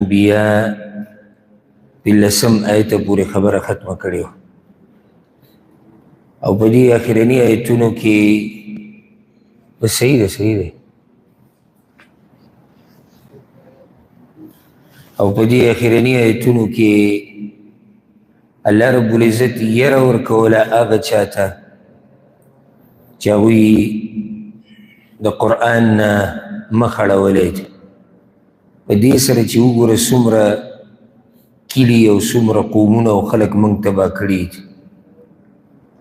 الانبیاء پلسم آیت پورې خبره ختمه کړې وه او په دې اخرني آیتونو کې بس صحیح ده، صحیح ده. او په دې اخرني آیتونو کې الله رب العزت یره ورکوله هغه چاته چې هغوی د قرآن نه مخ اړولی دی. په دې سره چې وګوره څومره کلي او څومره قومونه او خلک موږ تباه کړي دي،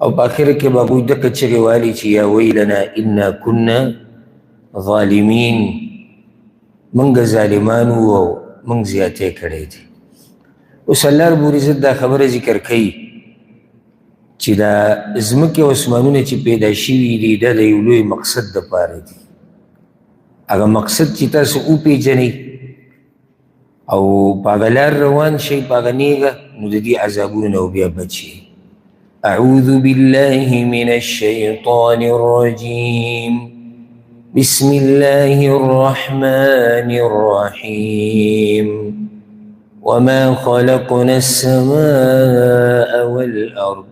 او په آخره کې به هغوی دقه چغې والي چې یا ویلنا انا کنا ظالمین، موږ ظالمان وو او موږ زیاتی کړی دی. اوس الله رب العزت دا خبره ذکر کوي چې دا ځمکې او اسمانونه چې پیدا شوي دي دا د یو لوی مقصد دپاره دي. هغه مقصد چې تاسو وپېژنئ او په هغه لار روان شئ، په هغه نیغه، نو د دې عذابونو نه بیا بچ شئ. أعوذ بالله من الشيطان الرجيم، بسم الله الرحمن الرحيم، وما خلقنا السماء والأرض،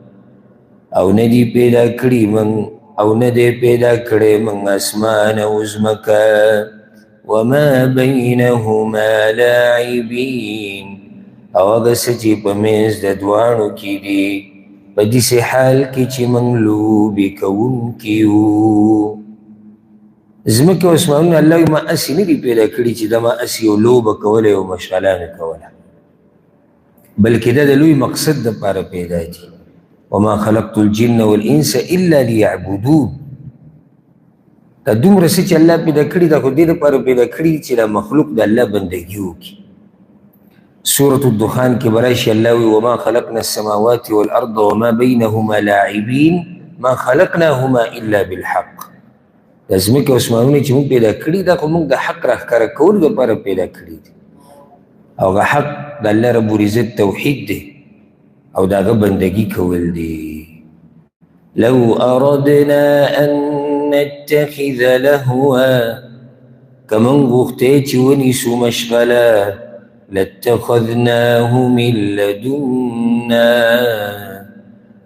او ندی پیدا کړی من او ندی پیدا کړی من اسمان او ځمکه، وما بینهما لاعبین، او هغه څه چې په منځ د دواړو کې دي، په داسې حال کې چې موږ لوبې کوونکي یو. ځمکې او اسمانونه الله وایي ما هسې نه دي پیدا کړي چې دا ما هسې یو لوبه کوله یو مشغله مې کوله، بلکې دا د لوی مقصد دپاره پیدا دي. وما خلقت الجن والانس الا ليعبدون. دا دومره څه چې الله پیدا کړي دا خو دې دپاره پیدا کړي چې دا مخلوق د الله بندګي وکړي. سورة الدخان کې به راشي الله وایي وما خلقنا السماوات والارض وما بينهما لاعبين ما خلقناهما الا بالحق. دا ځمکې او اسمانونه چې موږ پیدا کړي دا خو موږ د حق راښکاره کولو دپاره پیدا کړي دي، او هغه حق د الله رب العزت توحید دی او د هغه بندګي کول دي. لو اردنا ان نتخذ لهوا، که موږ غوښتی چې ونیسو مشغله، لاتخذناه من لدنا،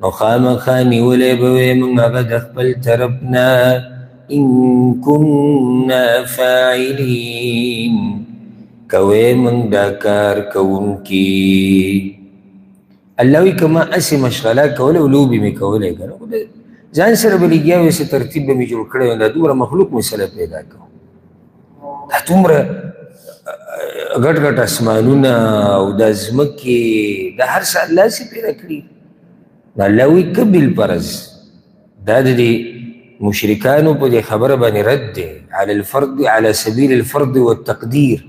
نو خامخا نیولی به وی موږ هغه د خپل طرف نه، ان كنا فاعلین، که وی موږ دا کار کوونکي. الله وایي که ما هسې مشغله کوله او لوبې مې کولې که نه، خو ځان سره به لګیا وې، څه ترتیب به مې جوړ کړی وی، دا دومره مخلوق مې سره پیدا کړو، دا دومره غټ غټ اسمانونه او دا ځمکې، دا هر څه الله هسې پیدا کړي. نو الله وایي که بالفرض دا د دې مشرکانو په دې خبره باندې رد دی، علی الفرد، علی سبیل الفرد والتقدیر.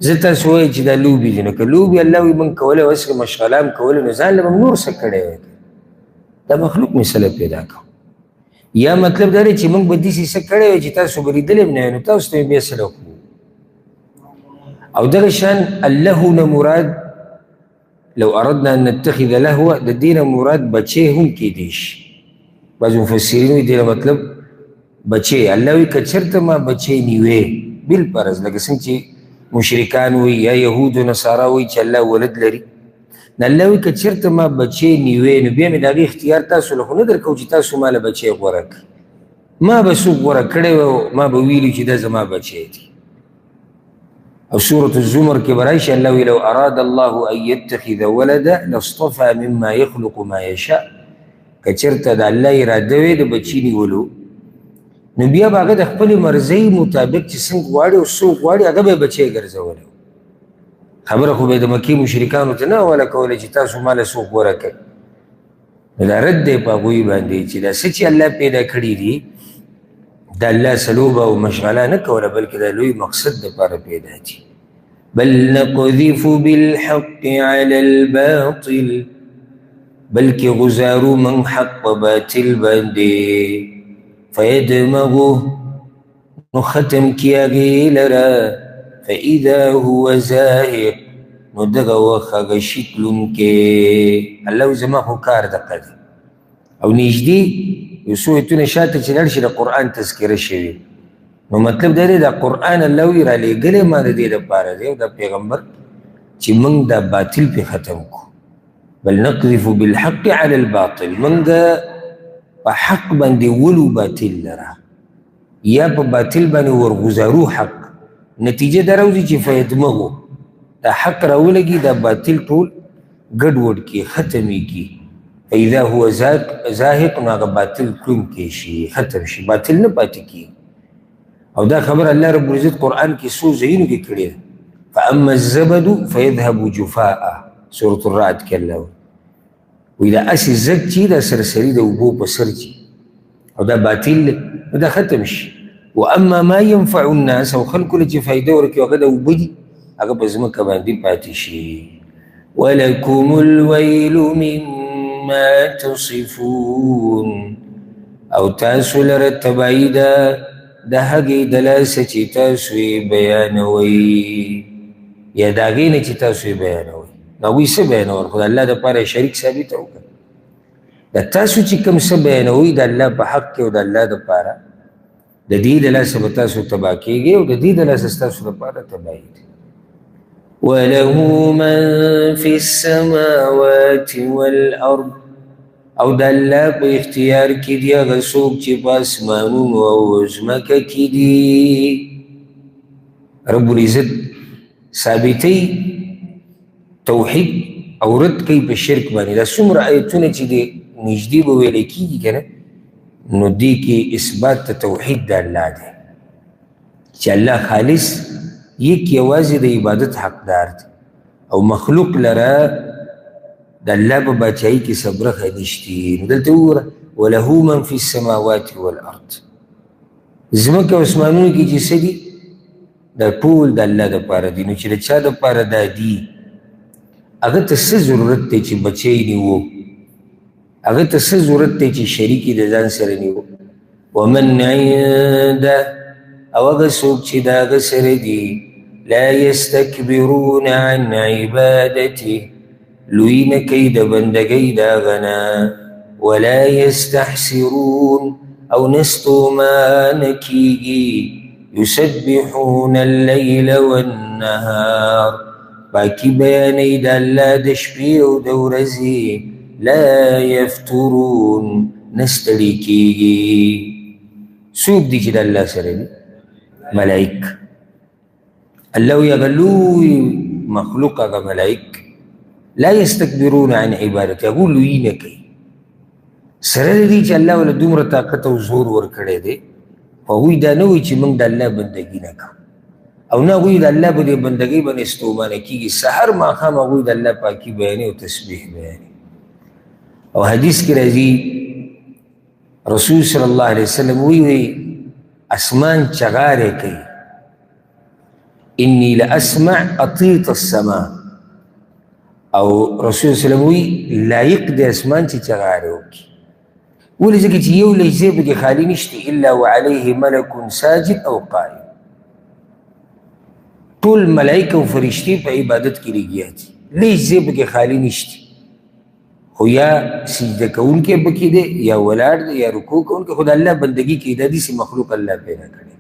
زه تاسو وایي چې دا لوبې دي، نو که لوبې الله وایي موږ کولی وای، هسې مشغله هم کولی، نو ځان له به موږ نور څه کړی وای، دا مخلوق مې څه پیدا کړو. یا مطلب دا دی چې موږ به داسې څه کړی وای چې تاسو به لیدلی هم نه وای، نو تاسو ته مې بیا څه وکړو. او دغه شان اللهو نه مراد لو اردنا ان نتخذ لهوا، د دې نه مراد بچی هم کېدی شي. بعض مفسرین وایي دې نه مطلب بچی. الله وایي که چېرته ما بچی نیوی بالفرض، لکه څنګه چې مشرکان وایي یا یهود و نصارا وایي چې الله ولد لري، نو الله وایي که چېرته ما بچی نیوی نو بیا مې د هغې اختیار تاسو له خو نه درکوو چې تاسو ما له بچی غوره کړئ، ما به څوک غوره کړی وی او ما به ویلي چې دا زما بچی دی. او سورة الزمر کې به راشي الله وایي لو اراد الله ان يتخذ ولدا لاصطفى مما يخلق ما يشاء. که چېرته د الله اراده وي د بچي نیولو، نو بیا به هغه د خپلې مرضۍ مطابق چې څنګه غواړي او څوک غواړي هغه به یې بچی ګرځولی. خبره خو به یې د مکې مشرکانو ته نه حواله کوله چې تاسو ما له څوک غوره کړئ. نو دا رد دی په هغوی باندې چې دا څه چې الله پیدا کړي دي د الله څه لوبه او مشغله نه کوله، بلکې د لوی مقصد دپاره پیدا دي. بل نقذف بالحق على الباطل، بلکې غزارو من حق په باطل باندې، فیدمغه، نو ختم کړي هغې لره، فإذا هو زاهق، نو دغه وخت هغه شي تلونکی. الله وایي زما خو کار دقه دی. او نږدې یو څو ایتونه شاته چې لاړ شي د قرآن تذکره شوې. نو مطلب دا دی دا قرآن الله وی را لېږلی ما د دې دپاره دی او دا پیغمبر چې موږ دا باطل پې ختم کړو. بل نقذف بالحق على الباطل، موږ په حق باندې ولو باطل لره، یا په باطل باندې ورغوځارو حق. نتیجه دا راوځي چې فیدمغو، دا حق راولګي، دا باطل ټول ګډوډ کړي، ختم یې کړي. فاذا هو زاهق، نو هغه باطل تلونکی شي، ختم شي، باطل نه پاتې کېږي. او دا خبره الله رب العزت قرآن کې څو ځایونو کې کړې ده. فاما الزبد فیذهب جفاء، سورة الرعد کې الله وایي دا هسې زد چې دا سرسري د اوبو په سر چې او دا باطل دی، نو دا ختم شي. واما ما ينفع الناس، او خلکو له چې فایده ورکوي هغه د اوبه دي، هغه په ځمکه باندې پاتې شي. ولکم الویل مما تصفون، او تاسو لره تباهي ده د هغې د لاسه چې تاسو یې بیانوئ، یا د هغې نه چې تاسو یې بیانوئ. نو هغوی څه بیانول؟ خو د الله دپاره یې شریک ثابته وکړه. د تاسو چې کوم څه بیانوئ د الله په حق کې او د الله دپاره، د دې د لاسه به تاسو تباه کېږئ او د دې د لاسه ستاسو دپاره تباهي ده. وله من فی السماوات والارض، او د الله په اختیار کې دي هغه څوک چې په اسمانونو او ځمکه کې دي. رب العزت ثابتوي توحید او رد کوي په شرک باندې. دا څومره آیتونه چې دي نږدې به ویلی کېږي که نه، نو دې کې اثبات ته توحید د الله دی، چې الله خالص یک یوازې د عبادت حقدار دی او مخلوق لره د الله په باچایي کې څه برخه نشتي. نو دلته وګوره، وله من فی السماوات والارض، ځمکه او اسمانونو کې چې څه دي دا ټول د الله دپاره دي. نو چې د چا دپاره دا دي، هغه ته څه ضرورت دی چې بچی نیو؟ هغه ته څه ضرورت دی چې شریک یې د ځان سره نیو؟ ومن عنده، او هغه څوک چې د هغه سره دي، لا یستکبرون عن عبادته، لوی نه کوي د بندګۍ د هغه نه، ولا یستحسرون، او نه ستومانه کېږي، یسبحون اللیل والنهار، پاکي بیانوي د الله د شپې او د ورځې، لا یفترون، نه ستړي کېږي. څوک دي چې د الله سره دي؟ ملائک. الله وایي هغه لوی مخلوق هغه ملائک لا یستکبرون عن عبادته، هغوی لویي نه کوي. سره د دې چې الله ورله دومره طاقت او زور ورکړی دی، خو هغوی دا نه وایي چې موږ د الله بندګي نه کوو، او نه هغوی د الله په دې بندګۍ باندې ستومانه کېږي. سهار ماښام هغوی د الله پاکي بیانوي او تسبیح بیانوي. او حدیث کې راځي رسول صلی الله علیه وسلم وایي اسمان چغارې کوي، انی لاسمع اطیط السما، او رسول صلی الله علیه وسلم وایي لایق دی اسمان چې چغارې وکړي. ولې؟ ځکه چې یو لږ ځای پکې خالي نشته، الا وعلیه ملک ساجد او قائم، ټول ملایکه او فرشتې په عبادت کې لګیا دي، لږ ځای پکې خالي نشته، خو یا سجده کوونکی پکې دی، یا ولاړ دی، یا رکوع کوونکی، خو د الله بندګي کوي. دا داسې مخلوق الله پیدا کړی.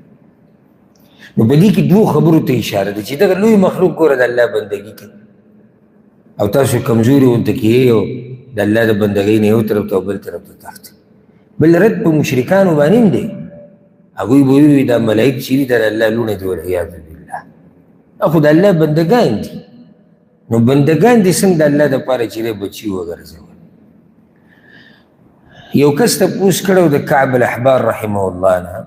نو په دې کې دوو خبرو ته اشاره ده چې دغه لوی مخلوق ګوره د الله بندګي کوي، او تاسو کمزوري غونته کې یې او د الله د بندګۍ نه یو طرف ته او بل طرف ته تښتئ. بل رد په مشرکانو باندې هم دی، هغوی به وایي دا ملایک چې دي دا د الله لوڼه دي، والعیاذ بالله، دا خو د الله بندګان دي. نو بندګان دې څنګه د الله دپاره چې دی بچي وګرځول؟ یو کس تپوس کړی د کعب الاحبار رحمه الله نه،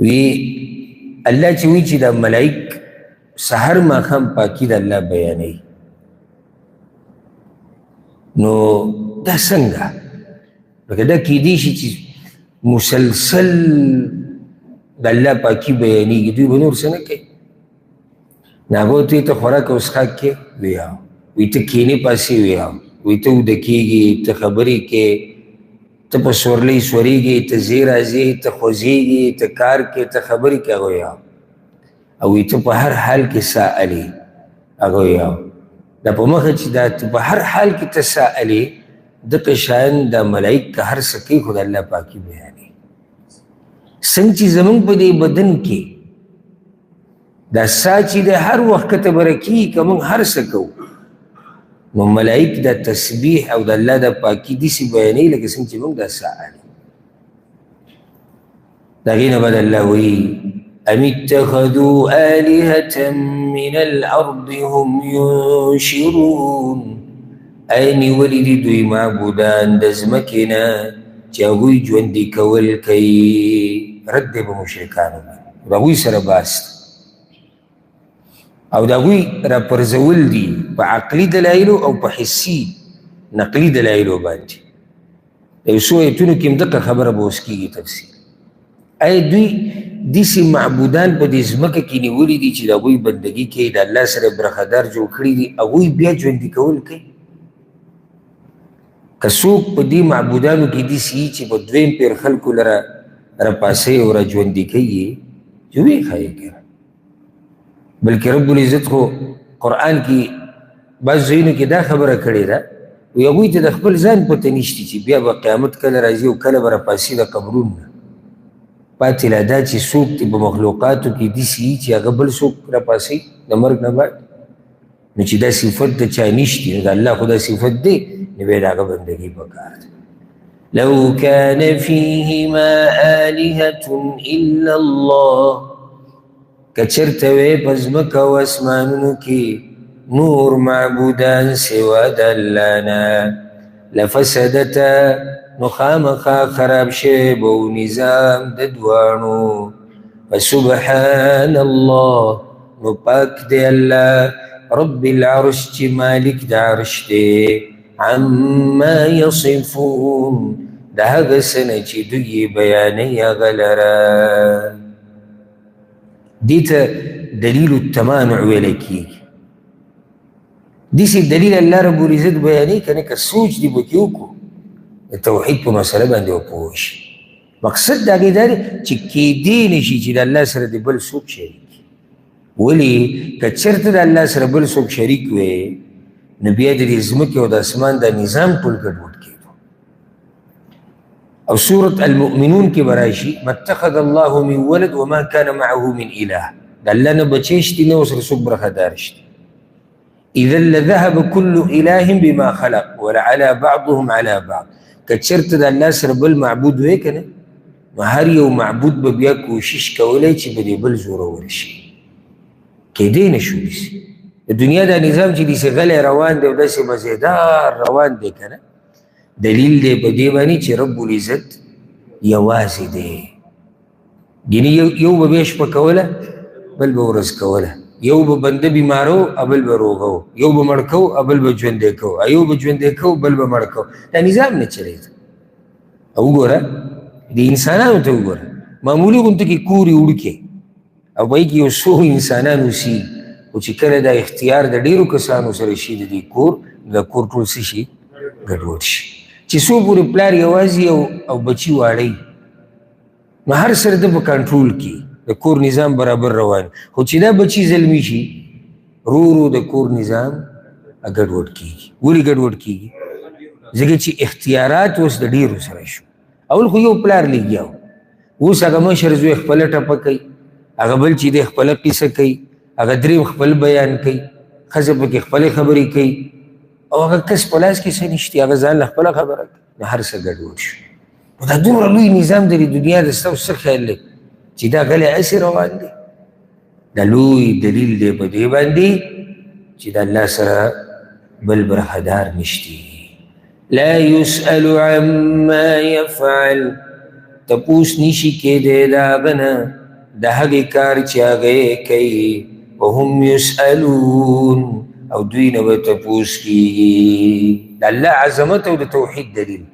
وی الله چې وایي چې دا ملایک سحر ماښام پاکي د الله بیانوي، نو دا څنګه؟ لکه دا کیدی شي چې مسلسل د الله پاکي بیانېږي، دوی به نور څه نه کوي. نو هغه ورته وایي ته خوراک او څښاک کې؟ وی هو. وی ته کښېنې پاسې؟ وی هو. وی ته اوده کېږي، ته خبرې کوې، ته په سورلۍ سورېږې، ته ځې راځې، ته خوځېږې، ته کار کوې، ته خبرې کوې؟ هغه وایي هو. او وی ته په هر حال کې ساه الې؟ هغه وایي هو. دا په مخه چې دا ته په هر حال کې ته ساه الې، دغه شان دا ملایک که هر څه کوي خو د الله پاکي بیانوي. څنګه چې زمونږ په دې بدن کې دا ساه چې د هر وخت کته بره کېږي، که موږ هر څه کوو، نو ملایک دا تسبیح او د الله د پاکي داسې بیانوي لکه څنګه چې موږ دا ساه اخلو. د هغې نه بعد الله وایي ام اتخذوا آلهة من الأرض هم ينشرون. ای نیولي دي دوی معبودان د ځمکې نه چې هغوی ژوندي کول کوي. رد دی په مشرکانو باندې، د هغوی سره بحث او د هغوی راپرځول دي په عقلي دلایلو او په حسي نقلي دلایلو باندې. یو څو ایتونو کې هم دقه خبره به اوس کېږي تفصیل. ای دوی داسې معبودان په دې ځمکه کې نیولي دي چې د هغوی بندګي کوي، د الله سره برخهدار جوړ کړي دي، هغوی بیا ژوندي کول کوي. که څوک په دې معبودانو کې داسې وي چې په دویم پېر خلکو لره راپاسوي او را ژوندي کوي، چې ویې ښایي که نه. بلکې رب العزت خو قرآن کې بعض ځایونو کې دا خبره کړې ده، وایي هغوی ته د خپل ځان پته نشته چې بیا به قیامت کله راځي او کله به راپاسي د قبرونو نه. پاتې لا دا چې څوک دې په مخلوقاتو کې داسې وي چې هغه بل څوک راپاسي د مرګ نه بعد، نو چې دا صفت د چا نشته، نو د الله خو دا صفت دی، نو بیا د هغه بندګي پکار ده. لو كان فيهما آلهة إلا الله، که چېرته وی په ځمکه او اسمانونو کې نور معبودان سوا د الله نه، لفسدتا، نو خامخا خراب شوی به و نظام د دواړو. فسبحان الله، نو پاک دی الله رب العرش چې مالک د عرش دی، عما یصفون، د هغه څه نه چې دوی یې بیانوي هغه لره. دې ته دلیل التمانع ویلی کېږي. داسې دلیل الله رب العزت بیانوي که نه، که سوچ دې پکې وکړو د توحید په مسله باندې وپوه شي. مقصد د هغې دا دی چې کېدی نه شي چې د الله سره دې بل څوک شریک. ولې که چېرته د الله سره بل څوک شریک وی، نو بیا د دې ځمکې او د اسمان دا نظام ټول ګډوډ کېدو. او سورة المؤمنون کې به راشي ما اتخذ الله من ولد وما كان معه من اله، د الله نه بچی شتي نه ورسره څوک برخهدار شتي. اذا لذهب كل اله بما خلق ولعلى بعضهم على بعض. که چېرته د الله سره بل معبود وی که نه، نو هر یو معبود به بیا کوشش کولی چې په دې بل زورور شي. کېدی نه شو داسې. د دنیا دا نظام چې داسې غلی روان دی او داسې مزېدار روان دی که نه، دلیل دی په دې باندې چې رب العزت یوازې دی. ګینې یو به بیا شپه کوله، بل به ورځ کوله، یو به بنده بیمارو، بل به روغو، یو به مړ کو، بل به ژوندی کو، یو به ژوندی کو، بل به مړ کو. دا نظام نه چلېده. او وګوره د انسانانو ته وګوره، معمولي غونته کې کور یې وړوکی او په هغې کې یو څو انسانان اوسي، خو چې کله دا اختیار د ډېرو کسانو سره شي د دې کور، د کور ټول څه شي؟ ګډوډ شي. چې څو پورې پلار یوازې او بچي واړوي، نو هر سره د په کنټرول کې د کور نظام برابر روان. خو چې دا بچي زلمي شي، رو رو د کور نظام ګډوډ کېږي. ولې ګډوډ کېږي؟ ځکه چې اختیارات اوس د ډېرو سره شو. اول خو یو پلار لګیا و، اوس هغه مشر زوی خپله ټپه کوي، هغه بل چې دی خپله قصه کوي، هغه دریم خپل بیان کوي، ښځه پکې خپلې خبرې کوي، او هغه کس په لاس کې څه نشته، هغه ځان له خپله خبره کوي، نو هر څه ګډوډ شو. نو دا دومره لوی نظام دی د دنیا، د ستاسو څه خیال دی چې دا غلی هسې روان دی؟ دا لوی دلیل دی په دې باندې چې د الله سره بل برخهدار نشته. لا يسأل عما يفعل، تپوس نشي کېدی د هغه نه د هغې کار چې هغه یې کوي، وهم يسألون، او دوی نه به تپوس کېږي. د الله عظمت او د توحید دلیل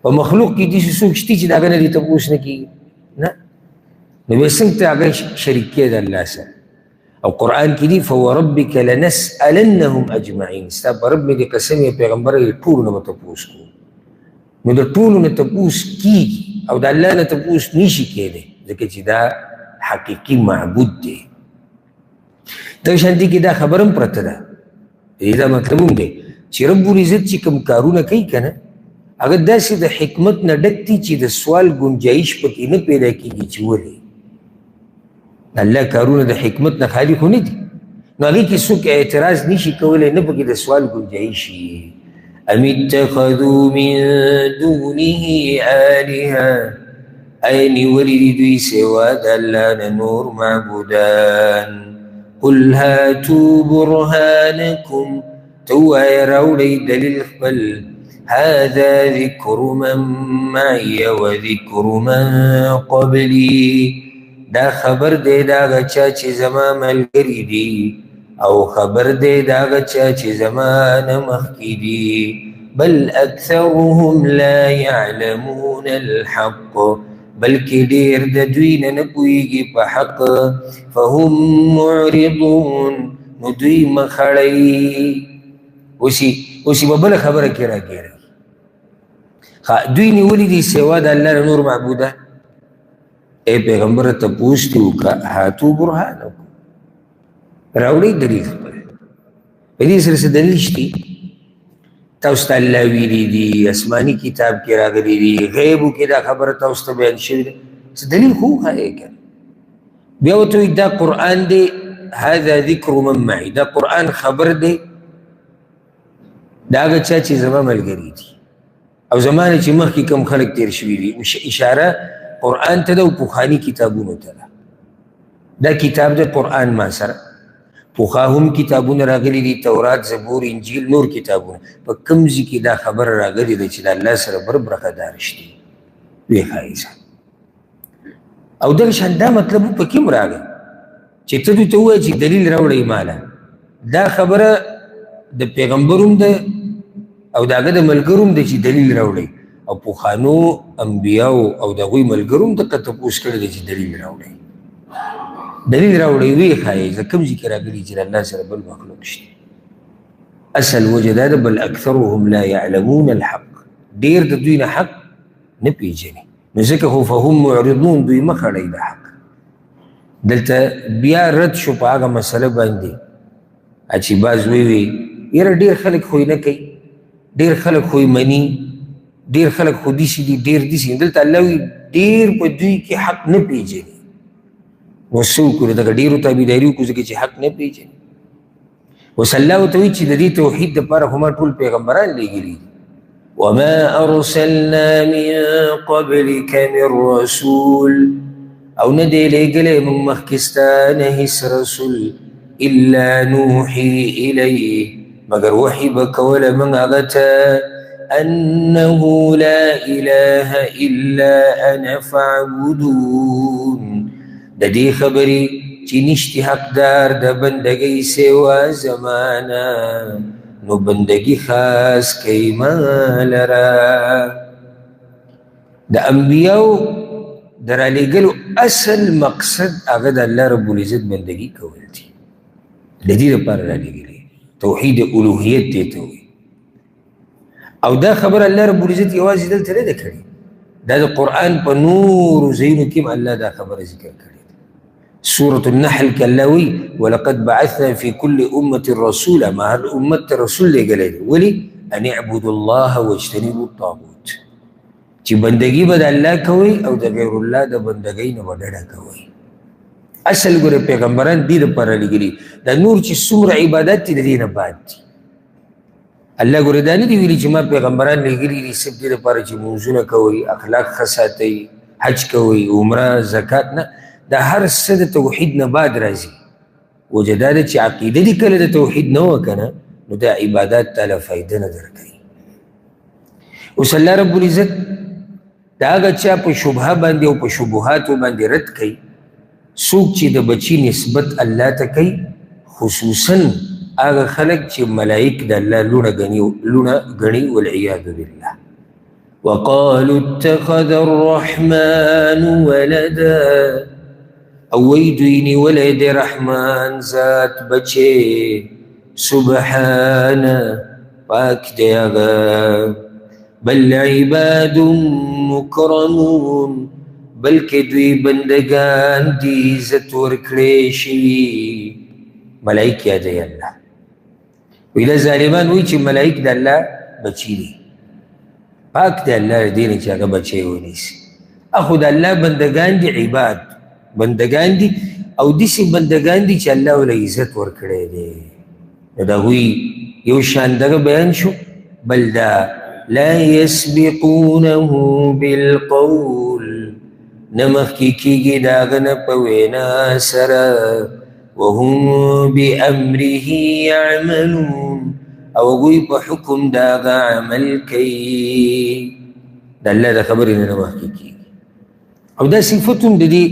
په مخلوق کې داسې څوک شته چې د هغه نه دې تپوس نه کېږي؟ نه. نو بیا څنګه ته هغه شریک کې د الله سره؟ او قرآن کې دي فوربک لنسألنهم اجمعین، ستا په رب مې دې قسم یې پیغمبر یې ټولو نه به تپوس کوو. نو د ټولو نه تپوس کېږي او د الله نه تپوس نشي کېدی، ځکه چې دا حقیقي معبود دی. دغه شان دې کې دا خبره هم پرته ده، دې دا مطلب هم دی چې رب العزت چې کوم کارونه کوي که نه، هغه داسې د حکمت نه ډک دي چې د سوال ګنجایش پکې نه پیدا کېږي چې ولې د الله کارونه د حکمت نه خالي خو نه دي. نو هغې کې څوک اعتراض نشي کولی، نه پکې د سوال ګنجایش وي. ام اتخذوا من دونه آلهة، ای نیولي دي دوی سوا د الله نه نور معبودان. قل هاتوا برهانکم، ته ووایه راوړئ دلیل خپل. هذا ذکر من معي وذکر من قبلي، دا خبر دی د هغه چا چې زما ملګري دي او خبر دی د هغه چا چې زما نه مخکې دي. بل اکثرهم لا يعلمون الحق، بلکې ډېر د دوی نه نه پوهېږي په حق. فهم معرضون، نو دوی مخ اړوي. اوس یې په بله خبره کې راګېروي. دوی نیولي دي سوا د الله نه نور معبودان. ای پیغمبره تپوس دې وکړه، هاتو برهانکم، راوړئ دلیل خپل. په دې سره څه دلیل شته؟ تاسو ته الله ویلي دي، آسماني کتاب کې راغلي دي، غیبو کې دا خبره تاسو ته بیان شوې ده، څه دلیل خو وښایئ که نه. بیا ورته وایي دا قرآن دی، هذا ذکر من معي، دا قرآن خبر دی د هغه چا چې زما ملګري دي او زما نه چې مخکې کوم خلک تېر شوي دي. اشاره قرآن ته ده او پخواني کتابونو ته ده. دا کتاب دی قرآن ما سره، پخوا هم کتابونه راغلي دي، تورات، زبور، انجیل، نور کتابونه. په کوم ځای کې دا خبره راغلې ده چې د الله سره بر برخهدار شته؟ ویې ښایي. او دغه شان دا مطلب هم پکې هم راغی چې ته دوی ته ووایه چې دلیل راوړئ ماله. دا خبره د پیغمبر هم ده او د هغه د ملګرو هم ده چې دلیل راوړئ، او پخوانو انبیاو او د هغوی ملګرو هم دقه تپوس کړی دی چې دلیل راوړئ، دلیل راوړئ. ویې ښایئ زه کوم ځای کې راغلي چې د الله سره بل مخلوق شته. اصل وجه دا ده، بل اکثرهم لا یعلمون الحق، ډېر د دوی نه حق نه پېژني، نو ځکه خو فهم معرضون، دوی مخ اړوي د حق. دلته بیا رد شو په هغه مسله باندې چې بعض وی یاره ډېر خلک خو یې نه کوي، ډېر خلک خو یې مني، ډېر خلک خو داسې دي، ډېر داسې دي. دلته الله وایي ډېر په دوی کې حق نه پېژني. نو څه وکړو؟ دغه ډېرو تابعداري وکړو ځکه چې حق نه پېژني. اوس الله ورته وایي چې د دې توحید دپاره خو ما ټول پیغمبران لېږلي دي. وما ارسلنا من قبلک من رسول، او نه دی لېږلی موږ مخکې ستا نه هېڅ رسول، الا نوحي الیه، مګر وحي به کوله موږ هغه ته، انه لا اله الا انا فاعبدون، د دې خبرې چې نشته حقدار د بندګۍ سوا زمانه، نو بندګي خاص کوي ما لره. د انبیاو د رالیږلو اصل مقصد هغه د الله رب العزت بندګي کول دي، د دې لپاره رالیږلي، توحید الوهیت دې ته وایي. او دا خبره الله رب العزت یوازې دلته نه ده کړې، دا د قرآن په نورو ځایونو کې هم الله دا خبره ذکر کړې ده. سورة النحل کې الله وایي ولقد بعثنا في كل أمة رسولا، ما هر امت ته رسول لېږلی دی، ولې؟ ان اعبدوا الله واجتنبوا الطاغوت، چې بندګي به د الله کوئ او د غیر الله د بندګۍ نه به ډډه کوئ. اصل ګوره پیغمبران دې لپاره لېږلي، دا نور چې څومره عبادت دي د دې نه بعد دي. الله ګوره دا نه دي ویلي چې ما پیغمبران لېږلي دي صرف دې لپاره چې لمونځونه کوئ، اخلاق ښه ساتئ، حج کوئ، عمره، زکات، نه، دا هر څه د توحید نه بعد راځي. وجه دا ده چې عقیده دې کله د توحید نه وه که نه، نو دا عبادات تا له فایده نه درکوي. اوس الله رب العزت د هغه چا په شبهه باندې او په شبهاتو باندې رد کوي څوک چې د بچي نسبت الله ته کوي، خصوصا هغه خلک چې ملائک د الله لوڼه ګڼي، والعیاذ بالله. وقالوا اتخذ الرحمن ولدا، او وایي دوی نیولی دی رحمان ذات بچی، سبحانه، پاک دی هغه. بل عباد مکرمون، بلکې دوی بندګان دي عزت ورکړی شوي. ملائک یادوي الله، وایي دا ظالمان وایي چې ملائک د الله بچي دي. پاک دی الله دې نه چې هغه بچی ونیسي. خو د الله بندګان دي، عباد بندګان دي، او داسې بندګان دي چې الله وله عزت ورکړی دی. نو د هغوی یو شان دغه بیان شو، بل دا لا يسبقونه بالقول، نه مخکې کېږي د هغه نه په وینا سره، وهم بأمره يعملون، او هغوی په حکم د هغه عمل کوي. د الله د خبرې نه نه مخکې کېږي. او دا صفت هم د دې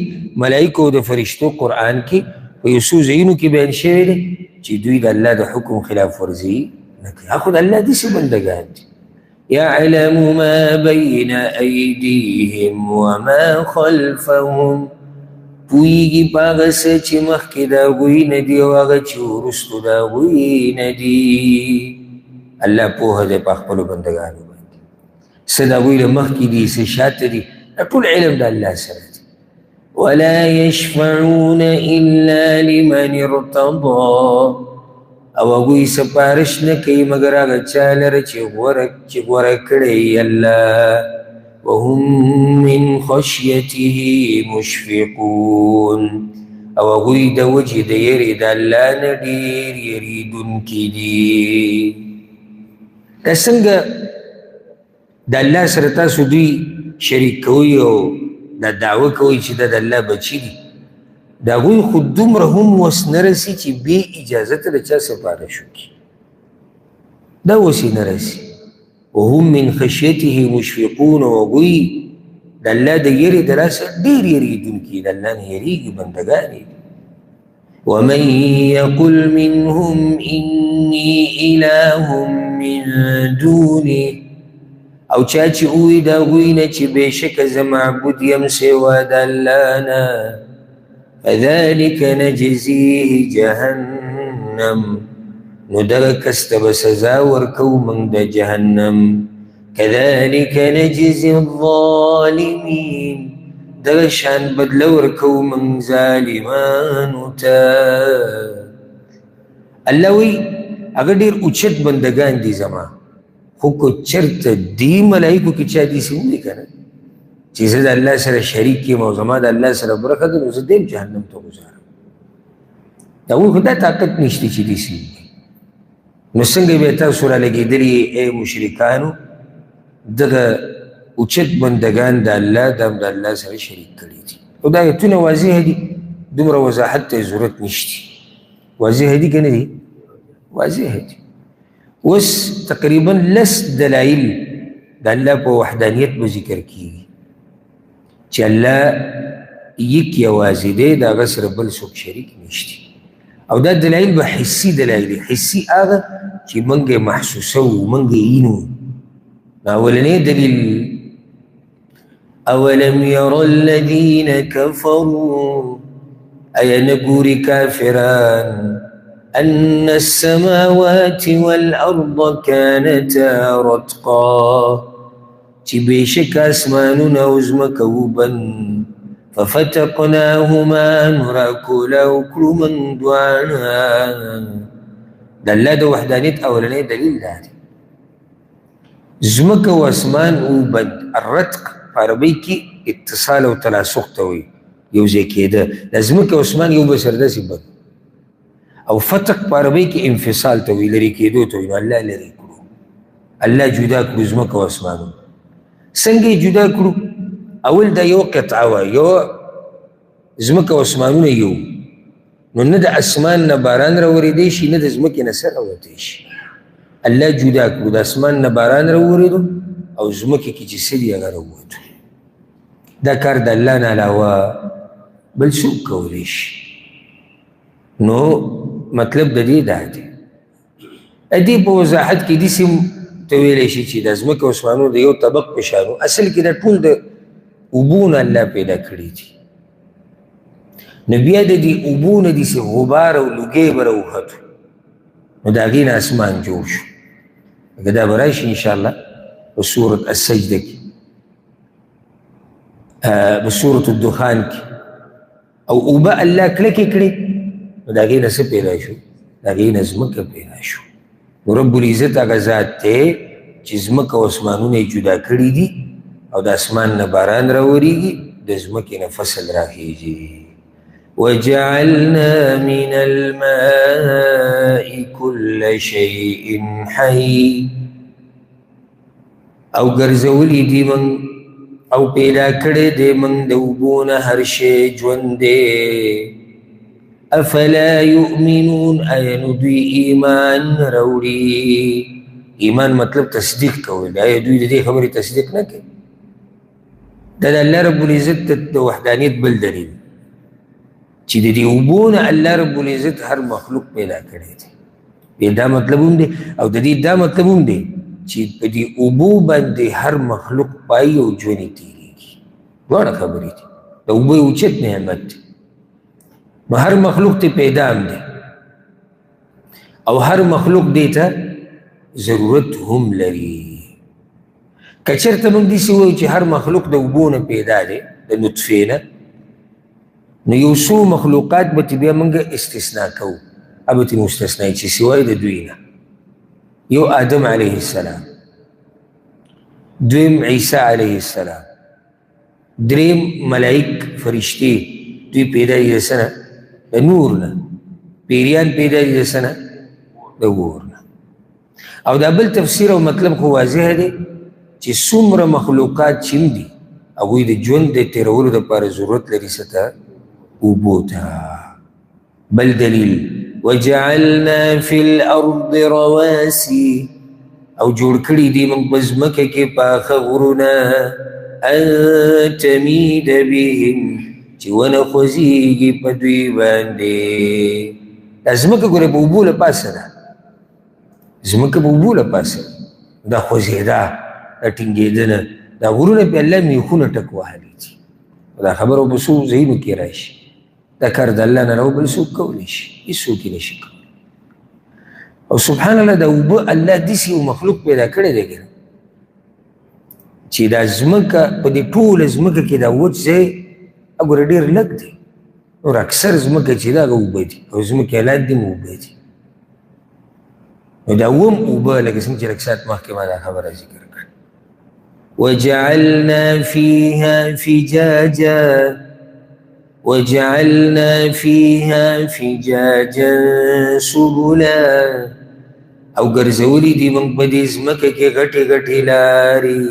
ملایکو او د فرشتو قرآن کې په یو څو ځایونو کې بیان شوی دی چې دوی د الله د حکم خلاف ورزي نه کوي. خو د الله داسې بندګان دي. يعلم ما بين أيديهم وما خلفهم، پوهېږي په هغه څه چې مخکې د هغوی نه دي او هغه چې وروستو د هغوی نه دي. الله پوهه دی په خپلو بندګانو باندې، څه د هغوی له مخکې دي څه شاته دي، دا ټول علم د الله سره دی. ولا يشفعون إلا لمن ارتضى، او هغوی سفارش نه کوي مګر هغه چا لره چې غوره کړی الله. وهم من خشيته مشفقون، او هغوی د وجې د یرې د الله نه ډېر یریدونکي دي. دا څنګه د الله سره تاسو دوی شریک کوئ او دا دعوه کوئ چې دا د الله بچي دي؟ د هغوی خو دومره هم وس نه رسي چې بې اجازته د چا سفارش وکړي، دا وس یې نه رسي. وهم من خشیته مشفقون، او هغوی د الله د یرې د لاسه ډېر یریدونکي، د الله نه یریږي، بندګان یې دي. ومن يقل منهم إني إله من دونه، او چا چې ووایي د هغوی نه چې بېشکه زه معبود یم سوا د الله نه، فذلك نجزيه جهنم، نو دغه کس ته به سزا ورکوو موږ د جهنم. كذلك نجزي الظالمين، دغه شان بدله ورکوو موږ ظالمانو ته. الله وایي هغه ډېر اوچت بندګان دي زما، خو که چېرته دې ملایکو کې چا داسې ووایي که نه چې زه د الله سره شریک یم او زما د الله سره برخه ده، نو زه دی هم جهنم ته غوځارم. د هغوی خو دا طاقت نشته چې داسې ووایي. نو څنګه بیا تاسو رالګېدلي ای مشرکانو دغه اوچت بندګان د الله د هم د الله سره شریک کړي دي؟ او دا آیتونه واضح دي، دومره وضاحت ته یې ضرورت نشته. واضح دي که نه دي؟ واضح دي. اوس تقریبا لس دلایل د الله په وحدانیت به ذکر کیږي چې الله یک یوازې دی، د هغه سره بل څوک شریک نشته. او دا دلایل به حسي دلایل دي، حسي هغه چې موږ یې محسوسوو، موږ یې وینو. نو اولنی دلیل، اولم یر الذین کفروا، ایا نه ګوري کافران، ان السماوات والارض كانتا رتقا، چې بېشکه اسمانونه او ځمکه وبند، ففتقناهما، نو راکولاو کړو موږ دواړه. د الله د وحدانیت اولنی دلیل دا دی. ځمکه او اسمان وبند، الرتق په عربۍ کې اتصال او تلاصق ته وایي، یو ځای کېده. د ځمکه او اسمان یو بل سره داسې بند، او فتق په عربۍ کې انفصال ته وایي، لرې کېدو ته وایي. نو الله لرې کړو، الله جدا کړو ځمکه او اسمانونه. څنګه یې جدا کړو؟ اول دا یو قطعه وه، یو ځمکه او اسمانونه یو، نو نه د اسمان نه باران راورېدی شي، نه د ځمکې نه څه راوتی شي. الله جدا کړو، د اسمان نه باران راورېدو او ځمکې کې چې څه دي هغه راووتو. دا کار د الله نه علاوه بل څوک کولی شي؟ نو مطلب د دې دا دی. د دې په وضاحت کې داسې هم ته ویلی شي چې د ځمکې او اسمانونو د یو طبق په شان و، اصل کې دا ټول د اوبو نه الله پیدا کړي دي. نو بیا د دې اوبو نه داسې غبار او لوګی به راوختو، نو د هغې نه اسمان جوړ شو. لکه دا به راشي انشاءالله په سورة السجده کې، په سورة الدخان کې. او اوبه الله کلکې کړې، نو د هغې نه څه پیدا شو؟ د هغې نه ځمکه پیدا شو. نو رب العزت هغه ذات دی چې ځمکه او اسمانونه یې جدا کړي دي او د اسمان نه باران راورېږي، د ځمکې نه فصل راخیږي. وجعلنا من الماء كل شيء حي، او ګرځولي دي موږ او پیدا کړی دی موږ د اوبو نه هر شی ژوند دی. افلا یؤمنون، آیا نو دوی ایمان راوړي؟ ایمان مطلب تصدیق کول. آیا دوی د دې خبرې تصدیق نه کوي؟ دا د الله رب العزت د وحدانیت بل دلیل چې د دې اوبو نه الله رب العزت هر مخلوق پیدا کړی دی. دا مطلب هم دی، او د دې دا مطلب هم دی چې په دې اوبو باندې هر مخلوق پایي او ژوند یې تېرېږي. دواړه خبرې دي. د اوبو یو اوچت نعمت دی، نو هر مخلوق ته پیدا هم دی او هر مخلوق دې ته ضرورت هم لري. که چېرته موږ داسې ووایو چې هر مخلوق د اوبو نه پیدا دی، د نطفې نه، نو یو څو مخلوقات به ترې بیا موږ استثنا کوو، هغه به ترې مستثنا چې سوای د دوی نه. یو آدم علیه السلام، دویم عیسی علیه السلام، دریم ملائک فرشتې، دوی پیدا دي د څه نه؟ د نور نه. پیریان پیدا دي د څه نه؟ د اور نه. او دا بل تفسیر او مطلب خو واضح دی چې څومره مخلوقات چې هم دي هغوی د ژوند د تېرولو دپاره ضرورت لري څه ته؟ اوبو ته. بل دلیل، وجعلنا فی الارض رواسي، او جوړ کړي دي موږ په ځمکه کې پاخه غرونه، ان تمید بهم، چې ونه خوځېږي په دوی باندې. دا ځمکه ګورې په اوبو له پاسه ده، ځمکه په اوبو له پاسه دا خوځېدا، دا ټینګېدنه، دا غرونه پې الله میخونه ټک وهلي دي. دا خبره په څو ځایونو کې راشي. دا کار د الله نه علاوه بل څوک کولی شي؟ هېڅوک یې نه شي کولی. او سبحان الله، دا اوبه الله داسې یو مخلوق پیدا کړی دی که نه چې دا ځمکه په دې ټوله ځمکه کې دا وچ ځای وګوره ډېر لږ دی، نور اکثر ځمکه چې ده هغه اوبه دي، او ځمکې لاندې هم اوبه دي. نو دا اووم اوبه لکه څنګه چې لږ ساعت مخکې ما دا خبره ذکر کړه. وجعلنا فيها فجاجا، وجعلنا فيها فجاجا سبلا، او ګرځولي دي موږ په دې ځمکه کې غټې غټې لارې،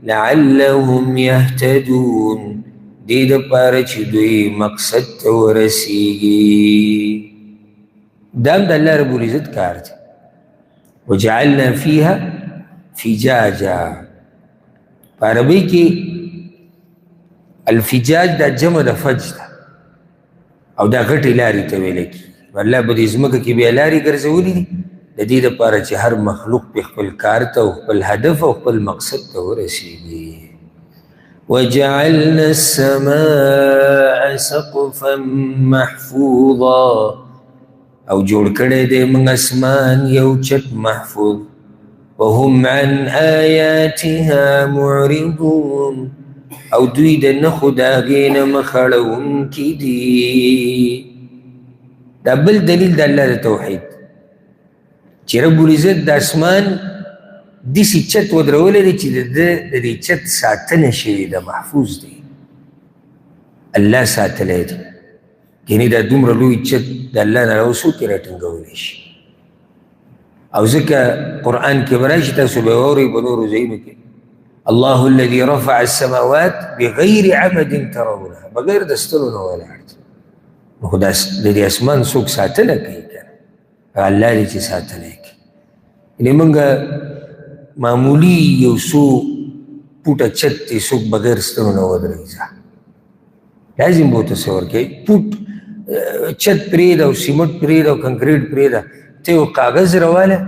لعلهم يهتدون، دې دپاره چې دوی مقصد ته ورسیږي. دا هم د الله رب العزت کار دی. وجعلنا فيها فجاجا، په عربۍ کې الفجاج دا جمع د فج ده، او دا غټې لارې ته ویل کېږي. الله په دې ځمکه کې بیا لارې ګرځولي دي د دې دپاره چې هر مخلوق په خپل کار ته او خپل هدف او خپل مقصد ته ورسېږي. وجعلنا السماء سقفا محفوظا، او جوړ کړی دی موږ اسمان یو چت محفوظ. وهم عن آیاتها معرضون، او دوی د نښو د هغې نه مخ اړوونکي دي. دا بل دلیل د الله د توحید چې رب العزت د اسمان داسې چت ودرولی دی چې د ده د دې چت ساتنه شوې ده، محفوظ دی، الله ساتلی دی. یعنې دا دومره لوی چت د الله نه علاوه څوک یې راټینګولی شي؟ او ځکه قرآن کې به راشي، تاسو به واورئ په نورو ځایونو کې، الله الذي رفع السماوات بغیر عمد ترونها، بغیر د ستنو نه ولاړ دی. نو خو د دې اسمان څوک ساتنه کوي که نه؟ الله دی چې ساتنه کوي. یعنې موږ معمولي یو څو پوټه چت دی څوک بغیر ستنو نه ودروي، ځه لازم به تصور کوي، پوټ چت پرېږده او سیمټ پرېږده او کنکریټ پرېږده، ته یو کاغذ راواله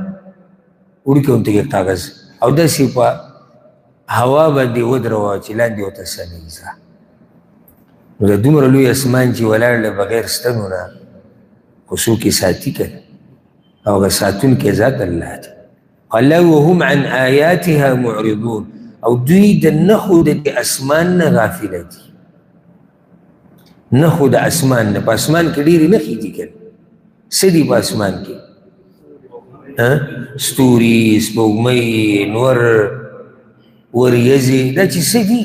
وړوکی غوندې کې کاغذ او داسې په هوا باندې ودروه چې لاندې ورته سمېږي. ځه نو د دومره لوی اسمان چې ولاړ دی بغیر ستنو نه، خو څوک یې ساتي که نه؟ او هغه ساتونکی ذات الله دی. الله وهم عن آیاتها معرضون، او دوی د نښو د دې اسمان نه غافله دي. نښو د اسمان نه، په اسمان کې ډېرې نښې دي که نه؟ څه دي په اسمان کې؟ ستوري، سپوږمۍ، نور، وریځې، دا چې څه دي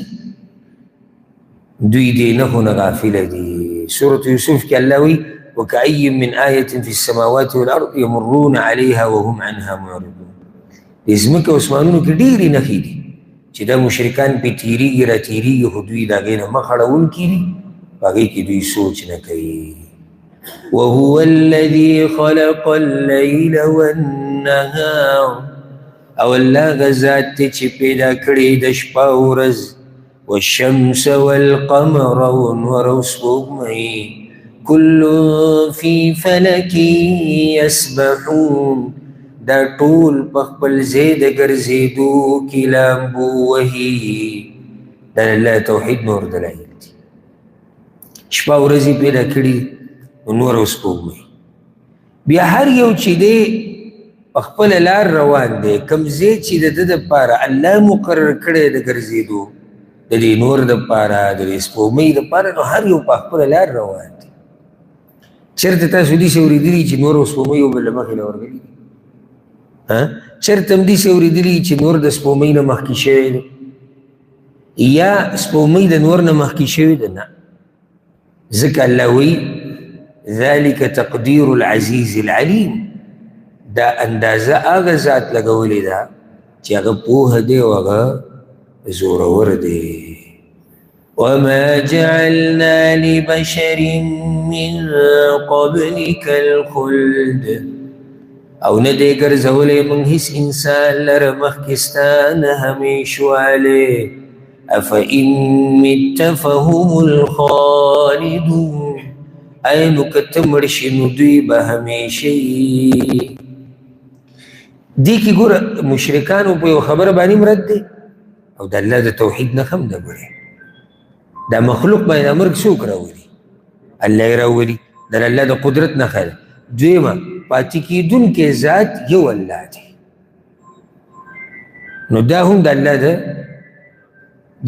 دوی دې نښو نه غافله دي. سورة یوسف کې الله وایي وكأي من آية في السماوات والأرض يمرون عليها وهم عنها معرضون. د ځمکې او اسمانونو کې ډېرې نښې دي چې دا مشرکان پرې تېرېږي را تېرېږي، خو دوی د هغې نه مخ اړوونکي دي، په هغې کې دوی سوچ نه کوي. وهو الذي خلق الليل والنهار، او الله هغه ذات دی چې پیدا کړې د شپه او ورځ، والشمس والقمر او نور او سپوږمۍ، كل في فلك يسبحون، دا ټول په خپل ځای د ګرځېدو کې لامبو وهي. دا الله توحید نور دلایل دي. شپه ورځ یې پیدا کړي، نور او سپوږمۍ، بیا هر یو چې دی په خپله لار روان دی، کوم ځای چې د ده دپاره الله مقرر کړی د ګرځېدو، د دې نور دپاره، د دې سپوږمۍ دپاره، نو هر یو په خپله لار روان دی. چېرته تاسو داسې اورېدلي چې نور او سپوږمۍ یو بل له مخې نه ورغلي دي؟ چېرته هم داسې اورېدلي چې نور د سپوږمۍ نه مخکې شوی دی یا سپوږمۍ د نور نه مخکې شوې ده؟ نه، ځکه الله وایي ذلك تقدیر العزیز العلیم، دا اندازه هغه ذات لګولې ده چې هغه پوه دی او هغه زورور دی. وما جعلنا لبشر من قبلك الخلد، او نه دی ګرځولی موږ هیڅ انسان لره مخکې ستا نه همېشوالی. افإن مت فهم الخالدون، آیا نو که ته مړ شې نو دوی به همېشه وي. دې کې ګوره مشرکانو په یو خبره باندې هم رد دی او د الله د توحید نښه هم ده. ګورې دا مخلوق باندې دا مرګ څوک راولي؟ الله یې راولي، دا د الله د قدرت نښه ده. دویمه پاتې کېدونکی ذات یو الله دی، نو دا هم د الله ده،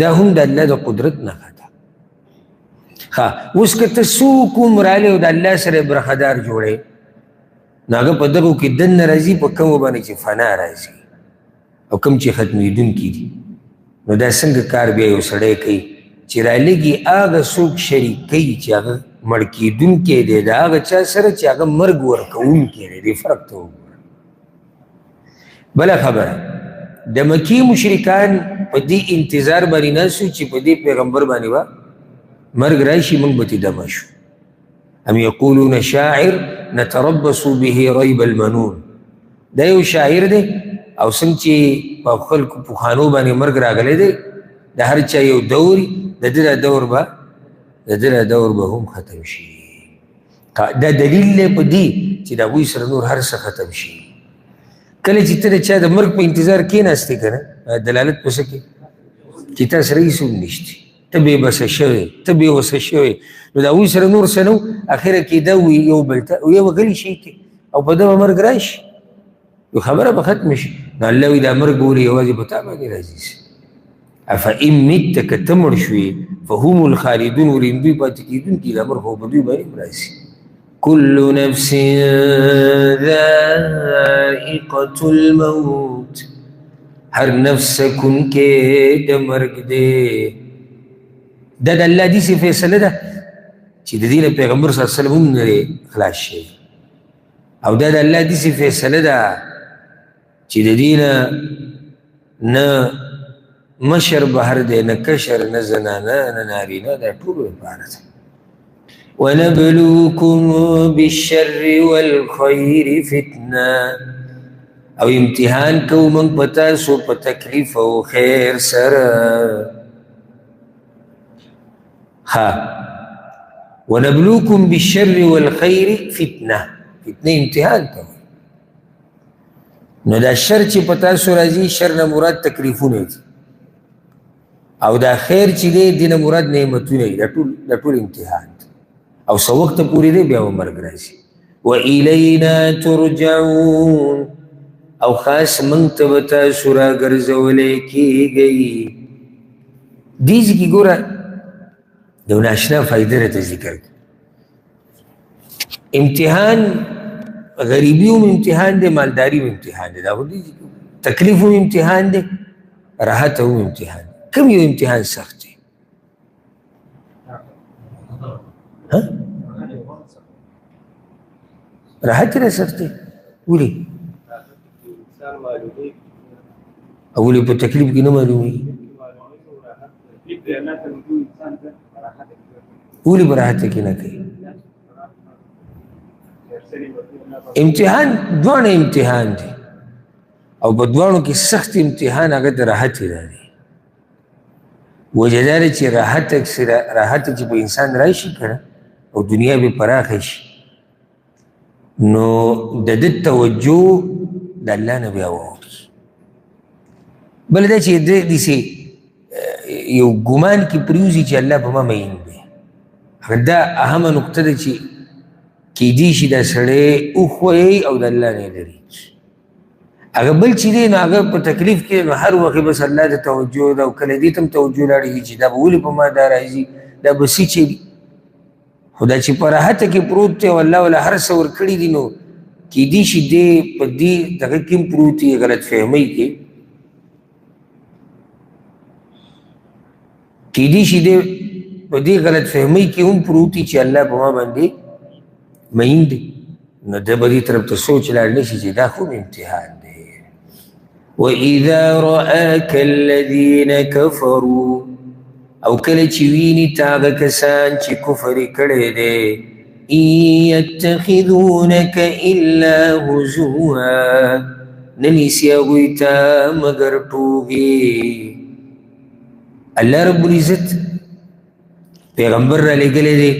دا هم د الله د قدرت نښه ده. ښه اوس که ته څوک هم راغلی او د الله سره یې برخهدار جوړې، نو هغه په دغو کې دننه راځي په کومو باندې چې فنا راځي او کوم چې ختمېدونکي دي. نو دا څنګه کار بیا یو سړی کوي چې رالږي هغه څوک شریک کوي چې هغه مړ کېدونکی دی د هغه چا سره چې هغه مرګ ورکوونکی دی؟ دې فرق ته وګوره. بله خبره، د مکې مشرکان په دې انتظار باندې ناست وو چې په دې پیغمبر باندې به مرګ راشي، موږ به ترې دمه شو. ام یقولون شاعر نتربص به ریب المنون، دا یو شاعر دی او څنګه چې په خلکو پخوانو باندې مرګ راغلی دی، د هر چا یو دور، د ده دا دور به د ده دا دور به هم ختم شي. دا دلیل دی په دې چې د هغوی سره نور هر څه ختم شي. کله چې ته د چا د مرګ په انتظار کېناستې که نه، دلالت په څه کې چې تا سره هېڅ هم نشته، ته بې بسه شوې، ته بې وسه شوې، نو د هغوی سره نور څه نه وو. اخره کې دا وي یو بل ته یو غلي شي کې او په ده به مرګ راشي، نو خبره به ختمه شي. نو الله وایي دا مرګ ولې یوازې په تا باندې راځي؟ افإن مت، که ته مړ شوې، فهم الخالدون، ولې دوی پاتې کېدونکي، دا مرګ خو په دوی باندې هم راځي. كل نفس ذائقة الموت، هر نفس څکونکی د مرګ دی. دا د الله داسې فیصله ده چې د دې نه پیغمبر صلی الله علیه وسلم هم نه دی خلاص شوی، او دا د الله داسې فیصله ده چې د دې نه نه مشر بهر دی، نه کشر، نه زنانه، نه نارینه، دا ټولو لپاره ده. ونبلوكم بالشر والخير فتنة، او امتحان کوو موږ په تاسو په تکلیف او خیر سره. ها ونبلوكم بالشر والخير فتنة، فتنه امتحان ته وایي. نو دا شر چې په تاسو راځي، شر نه مراد تکلیفونه دي، او دا خیر چې دی دې نه مراد نعمتونه دي. دا ټول امتحان دی، او څه وخته پورې دی بیا به مرګ راځي. وإلینا ترجعون، او خاص موږ ته به تاسو راګرځولی کېږئ. دې ځای کې ګوره د یو ناشنا فایده راته ذکر کړه. امتحان غریبي هم امتحان دی، مالداري هم امتحان دی، دا خو تکلیف هم امتحان دی، راحت هم امتحان دی. کوم یو امتحان سخت دی؟ ها؟ راحت نه سخت دی. ولې؟ او ولې په تکلیف کې نه معلومېږي؟ ولې په راحت کې نه کوي؟ امتحان دواړه امتحان دی، او په دواړو کې سخت امتحان هغه د راحت دی. وجه دا ده چې راحت چې په انسان راشي که نه او دنیا به پراخه شي، نو د ده توجه د الله نه بیا واوړي. بل دا چې ده داسې یو ګمان کې پرېوځي چې الله په ما مین دی. هغه دا اهمه نقطه ده چې کیدی شي دا سړی وښویي او د الله نه یې لرې کړي. هغه بل چې دی نو هغه په تکلیف کې نو هر وخت بس الله ته توجه ده، او کله دې ته هم توجه لاړه شي چې دا به ولې په ما دا راځي، دا به څه چلي. خو دا چې په راحت کې پروت دی او الله وله هر څه ورکړي دي، نو کیدی شي دی په دې دغه کې هم پروت وي، غلط فهمۍ کې کیدی شي دی په دې غلط فهمۍ کې هم پروت وي چې الله په ما باندې مین دی. نو ده به دې طرف ته سوچ لاړ نه شي چې دا خو امتحان دی. وإذا رآك الذين كفروا، او کله چې ویني تا هغه کسان چې کفر یې کړی دی، إن يتخذونك إلا هزوا، نه نیسي هغوی ته مګر ټوغې. الله رب العزت پیغمبر را لېږلی دی،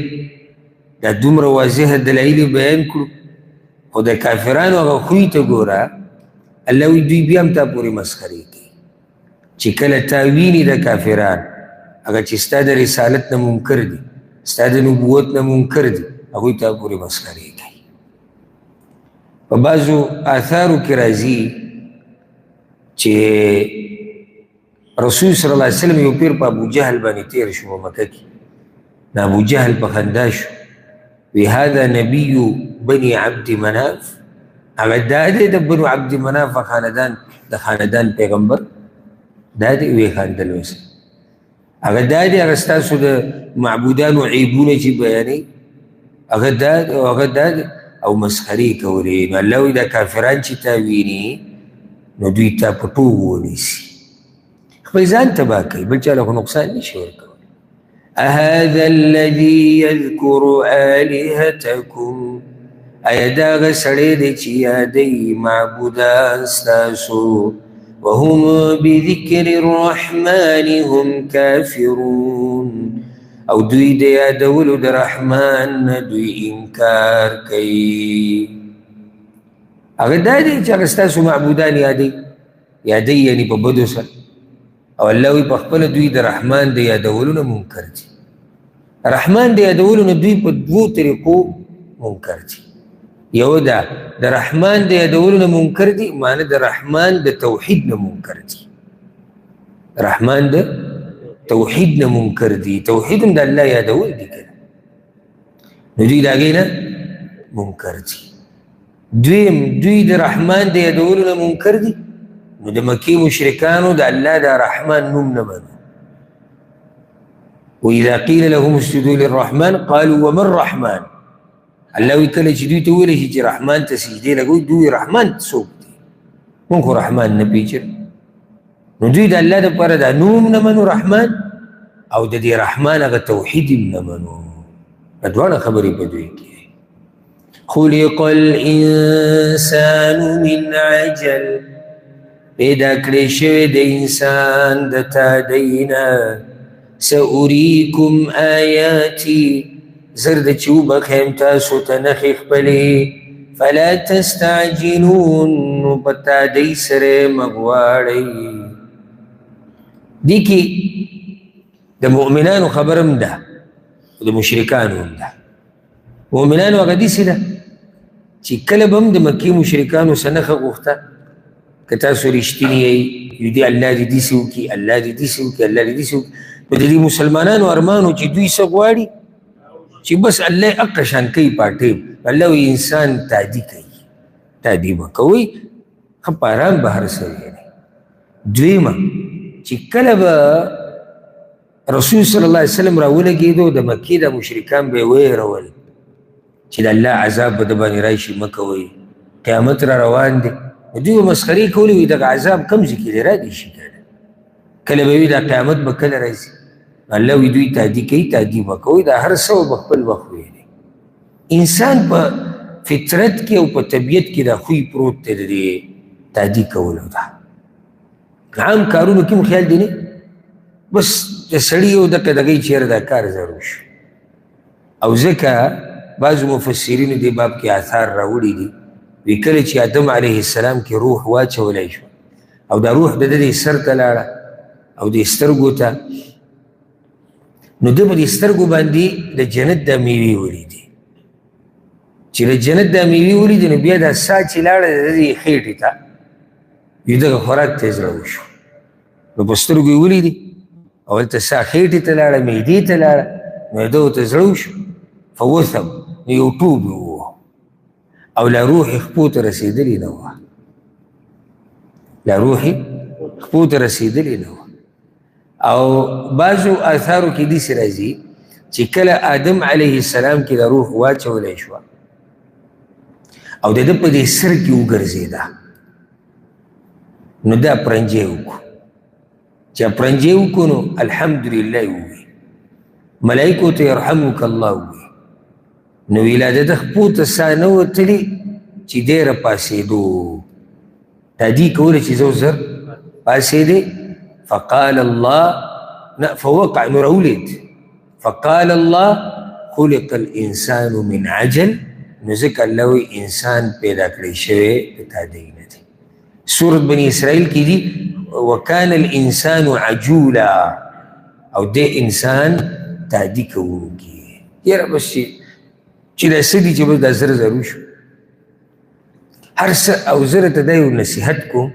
دا دومره واضح دلایل یې بیان کړو، خو د کافرانو هغه خوی ته ګوره، الله وایي دوی بیا هم تا پورې مسخرې کوي. چې کله تا ویني د کافران هغه چې ستا د رسالت نه منکر دي، ستا د نبوت نه منکر دي، هغوی تا پورې مسخرې کوي. په بعضو آثارو کې راځي چې رسول صلی الله علیه وسلم یو پیر په ابو جهل باندې تېر شو په مکه کې، نو ابو جهل په خندا شو، وی هذا نبی بني عبد مناف، هغه دا دی د بنو عبد مناف خاندان، د خاندان پیغمبر دا دی. وی خندل ورسره، هغه دا دی هغه ستاسو د معبودانو عیبونه چې بیانوي هغه دا دی او هغه دا دی، او مسخرې کولې. نو الله وایي دا کافران چې تا ویني نو دوی تا په ټوغو ونیسي، خپل ځان تباه کوي، بل چا له خو نقصان نشي ورکولی. أهذا الذي يذكر آلهتكم، آیا دا هغه سړی دی چې یادوي معبودان ستاسو، وهم بذکر الرحمن هم کافرون، او دوی د یادولو د رحمان نه دوی انکار کوي. هغه دا دی چې هغه ستاسو معبودان یادوي، یادوي یعنې په بدو سره، او الله وایي په خپله دوی د رحمان د یادولو نه منکر دي. رحمان د یادولو نه دوی په دوو طریقو منکر دي. یو دا د رحمان د یادولو نه منکر دي، معنی د رحمان د توحید نه منکر دي، رحمان د توحید نه منکر دي، توحید هم د الله یادول دي که نه، نو دوی د هغې نه منکر دي. دویم دوی د رحمان د یادولو نه منکر دي، نو د مکې مشرکانو د الله د رحمان نوم نه منو. وإذا قيل لهم اسجدوا للرحمن قالوا وما الرحمن، الله وایي کله چې دوی ته وویل شي چې رحمان ته سجدې لګوي، دوی رحمان څوک دی؟ موږ خو رحمان نه پېژنو. نو دوی د الله دپاره دا نوم نه منو رحمان، او د دې رحمان هغه توحید هم نه منو. دا دواړه خبرې په دوی کې. خلق الانسان من عجل، پیدا کړی شوی د انسان د تادۍ نه. سأریکم آیاتی، زر د چې وبخښم تاسو ته نښې خپلې. فلا تستعجلون، نو په تادۍ سره یې مه غواړئ. دې کې د مؤمنانو خبره هم ده، د مشرکانو هم ده. مؤمنانو هغه داسې ده چې کله به هم د مکې مشرکانو څه نښه غوښته، که تاسو رښتیني یئ، یو دې الله دې داسې وکړي، الله دې داسې وکړي، الله دې داسې وکړي. نو د دې مسلمانانو ارمان و چې دوی څه غواړي چې بس الله یې هقه شان کوي پاټې. الله وایي انسان تادي کوي. تادي مه کوئ، ښه په ارام به هر څه ویلې. دویمه چې کله به رسول صلی الله علیه وسلم راولګېدو، د مکې د مشرکان به یې ویرول چې د الله عذاب به د باندې راشي، مه کوئ، قیامت را روان دی. نو دوی به مسخرې کولې، وایي دغه عذاب کوم ځای کې دی، را دې شي. که کله به وي دا قیامت به کله راځي؟ الله وایي دوی تادي کوي، تادي مه کوئ، دا هر څه به خپل وخت ویلی. انسان په فطرت کې او په طبیعت کې دا خوی پروت دی د دې تادي کولو. ده عام کارونو کې هم خیال دی نه، بس د سړي یو دقه دغې چېرې دا کار ضرور شو. او ځکه بعضو مفسرینو دې باب کې آثار راوړي دي، وی کله چې آدم علیه السلام کې روح واچولی شو او دا روح د ده دې سر ته لاړه او دې سترګو ته، نو ده په دې سترګو باندې د جنت دا میوې ولیدې. چې د جنت دا میوې ولیدې، نو بیا دا ساه چې لاړه د ده دې خېټې ته، وی دغه خوراک ته یې زړه وشو. نو په سترګو یې ولیدې او هلته ساه خېټې ته لاړه، معدې ته لاړه، نو ده ورته زړه وشو. فوثب، نو یو ټوب یې ووهه او لا روح یې خپو ته رسېدلې نه وه، لا روح یې خپو ته رسېدلې نه وه. او بعضو آثارو کې داسې راځي چې کله آدم علیه السلام کې د روح واچولی شوه او د ده په دې سر کې وګرځېده، نو دا پرنجی وکړو. چې پرنجی وکړو نو الحمدلله یې وویل، ملایکو ته یرحمک الله وویل. نو ویلا د ده خپو ته ساه نه وتلې چې دی راپاڅېدو، تادي کوله چې زه زر پاڅېدې. فقال الله نه فوقع، نو راولید. فقال الله خلق الانسان من عجل، نو ځکه الله وایي انسان پیدا کړی شوی د تادۍ نه دی. سورة بني اسرائیل کې دي وکان الانسان عجولا، او دې انسان تادي کوونکی. یاره بس چې دا څه دي چې بس دا زر زر وشو هر څه. او زه ته دا یو نصیحت کوم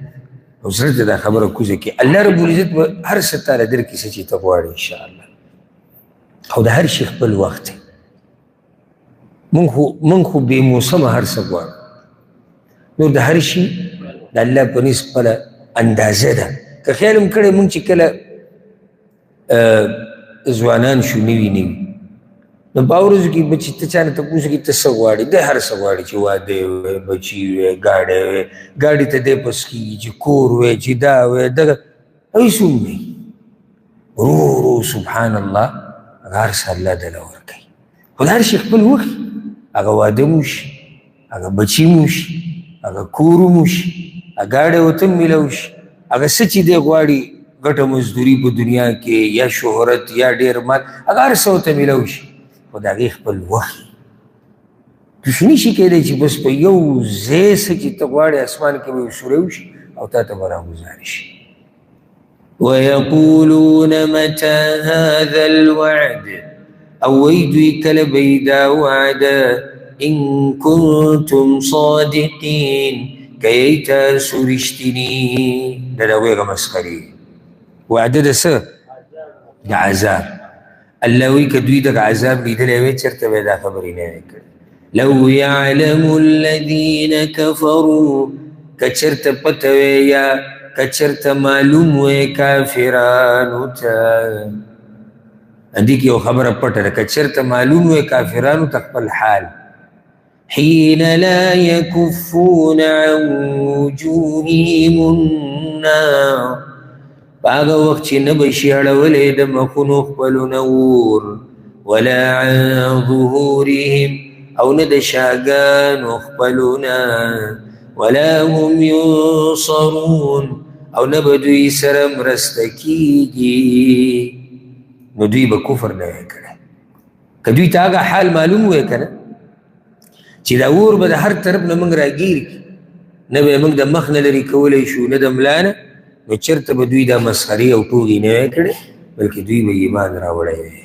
او زړه ته دا خبره کوزه کې الله رب العزت به هر څه تاله درکړي څه چې ته غواړې انشاءالله. او د هر شي خپل وخت دی. مونږ خو بې موسمه هر څه غواړو، نور د هر شي د الله په نزد خپله اندازه ده. که خیال هم کړی مونږ چې کله ځوانان شو نوي نوي، نو په ورځو کې به چې ته چا نه تپوس وکړې ته څه غواړې، دی هر څه غواړي چې واده وی، بچي وی، ګاډی وی، ګاډي ته دی پس کېږي چې کور وی، چې دا وی دغه، هېڅ هم نه. ورو ورو سبحان الله هغه هر څه الله دله ورکوي. خو د هر شي خپل وخت، هغه واده مو شي، هغه بچي مو شي، هغه کور مو شي، هغه ګاډی ورته هم میلاو شي، هغه څه چې دی غواړي، ګټه مزدوري په دنیا کې یا شهرت یا ډېر مال، هغه هر څه ورته میلاو شي، خو د هغې خپل وخت. داسې نه شي کېدی چې بس په یو ځای څه چې ته غواړې اسمان کې به یو سوری وشي او تا ته به راګوزار شي. ويقولون متى هذا الوعد، او وایي دوی کله به یې دا وعده، ان کنتم صادقین، که یئ تاسو رښتیني. دا د هغوی هغه مسخرې وعده د څه؟ د عذاب. الله وایي که دوی دغه عذاب لیدلی وی چېرته به یې دا خبرې نه وی کړې. لو يعلم الذين كفروا، که چېرته پته وی یا که چېرته معلوم وی کافرانو ته. دې کې یو خبره پټه ده، که چېرته معلوم وی کافرانو ته خپل حال، حين لا يكفون عن وجوههم النار، په هغه وخت چې نه به شي اړولی د مخونو خپلو نه اور، ولا عن ظهورهم، او نه د شاګانو خپلو نه، ولا هم ينصرون، او نه به دوی سره مرسته کیږي. نو دوی به کفر نه وی کړی. که دوی ته هغه حال معلوم وی که نه چې دا اور به د هر طرف نه موږ راګیر کړي، نه به موږ د مخ نه لرې کولی شو نه د ملا نه، نو چېرته به دوی دا مسخرې او ټوغې نه وی کړې، بلکې دوی به ایمان راوړی وی.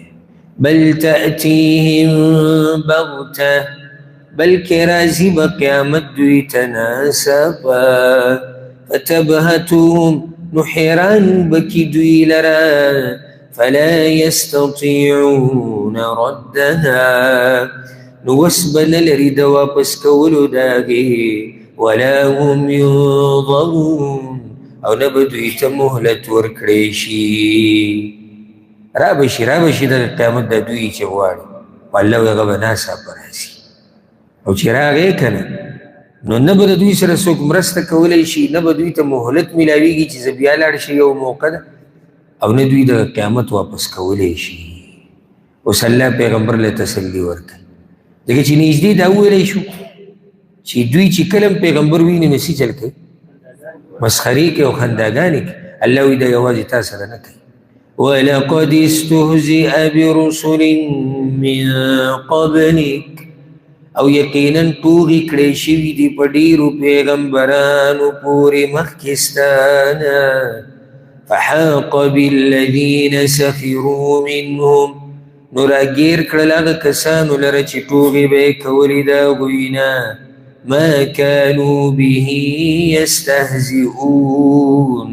بل تأتیهم بغته، بلکې راځي به قیامت دوی ته ناڅاپه، فتبهتهم، نو حیران به کړي دوی لره، فلا يستطيعون ردها، نو وس به نه لري د واپس کولو د هغې. ولا هم ينظرون او نه به دوی ته مهلت ورکړی شي. را به شي، را به شي دغه قیامت د دوی چې غواړي، خو الله وایي هغه به ناڅاپه راسي. او چې راغی که نه، نو نه به د دوی سره څوک مرسته کولی شي، نه به دوی ته مهلت میلاویږي چې زه بیا لاړ شي یو موقع ده، او نه دوی دغه قیامت واپس کولی شي. اوس الله پیغمبر له تسلي ورکوي، ځکه چې نږدې دا وویلی شو چې دوی چې کله هم پیغمبر ویني نو څه چل کوي؟ مسخرې کوي او خنداګانې کوي. الله وایي دا یوازې تا سره نه کوي. ولقد استهزئ برسل من قبلک، او یقینا ټوغې کړی شوي دي په ډېرو پیغمبرانو پورې مخکې ستا نه. فحاق بالذین سخروا منهم، نو راګیر کړل هغه کسانو لره چې ټوغې به یې کولې د هغوی نه. ما كانوا به يستهزئون،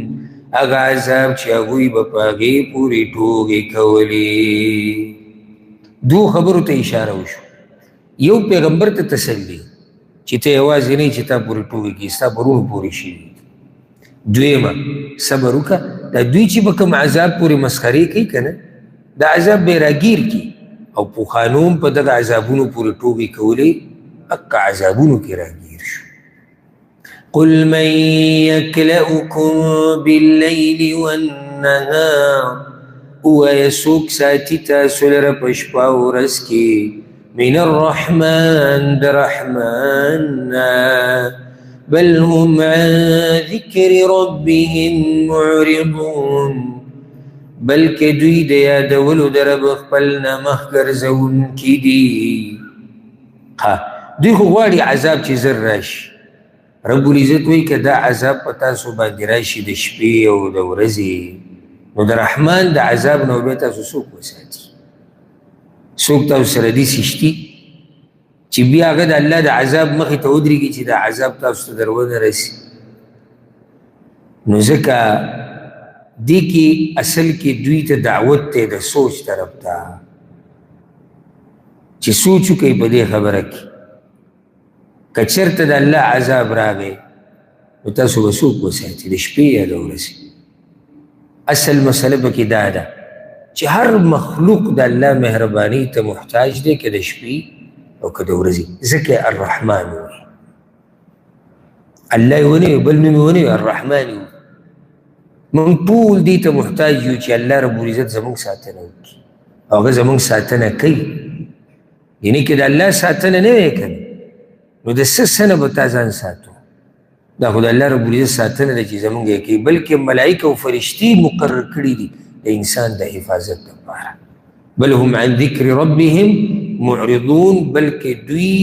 هغه عذاب چې هغوی به په هغې پورې ټوغې کولې. دوو خبرو ته اشاره وشو. یو پیغمبر ته تسلي چې ته یوازې نه یې چې تا پورې ټوغې کوي، ستا په وروڼو پورې شوي دي. دویمه صبر وکړه، دا دوی چې په کوم عذاب پورې مسخرې کوي که نه، دا عذاب به یې راګیر کړي، او پخوانو هم په دغه عذابونو پورې ټوغې کولې، حق عذابونو کې راګیر شو. قل من يكلأكم بالليل والنهار، ووایه څوک ساتي تاسو لره په شپه او ورځ کې من الرحمن د رحمان نه. بل هم عن ذکر ربهم معرضون، بلکې دوی د یادولو د رب خپل نه مخ ګرځوونکي دي. دوی خو غواړي عذاب چې زر راشي. رب العزت وایي که دا عذاب په تاسو باندې راشي د شپې او د ورځې، نو د رحمان د عذاب نه بیا تاسو څوک وساتي؟ څوک تاسو سره داسې شتي چې بیا هغه د الله د عذاب مخې ته ودرېږي چې دا عذاب تاسو ته در ونه رسي؟ نو ځکه دې کې اصل کې دوی ته دعوت دی د سوچ طرف ته، چې سوچ وکړئ په دې خبره کې که چېرته د الله عذاب راغی نو تاسو به څوک وساتي د شپې یا د ورځې؟ اصل مسله پکې دا ده چې هر مخلوق د الله مهرباني ته محتاج دی، که د شپې او که د ورځې. ځکه الرحمن وایي، الله یې ونه وایي، بل نوم یې ونه وایي، الرحمن یې وایي. موږ ټول دې ته محتاج یو چې الله رب العزت زموږ ساتنه وکړي، او هغه زموږ ساتنه کوي. یعنې که د الله ساتنه نه وی که نو د څه څه نه به تا ځان ساتو؟ دا خو د الله رب العزت ساتنه ده چې زموږ یې کوي، بلکې ملایکه او فرشتې مقرر کړي دي د انسان د حفاظت لپاره. بل هم عن ذکر ربهم معرضون، بلکې دوی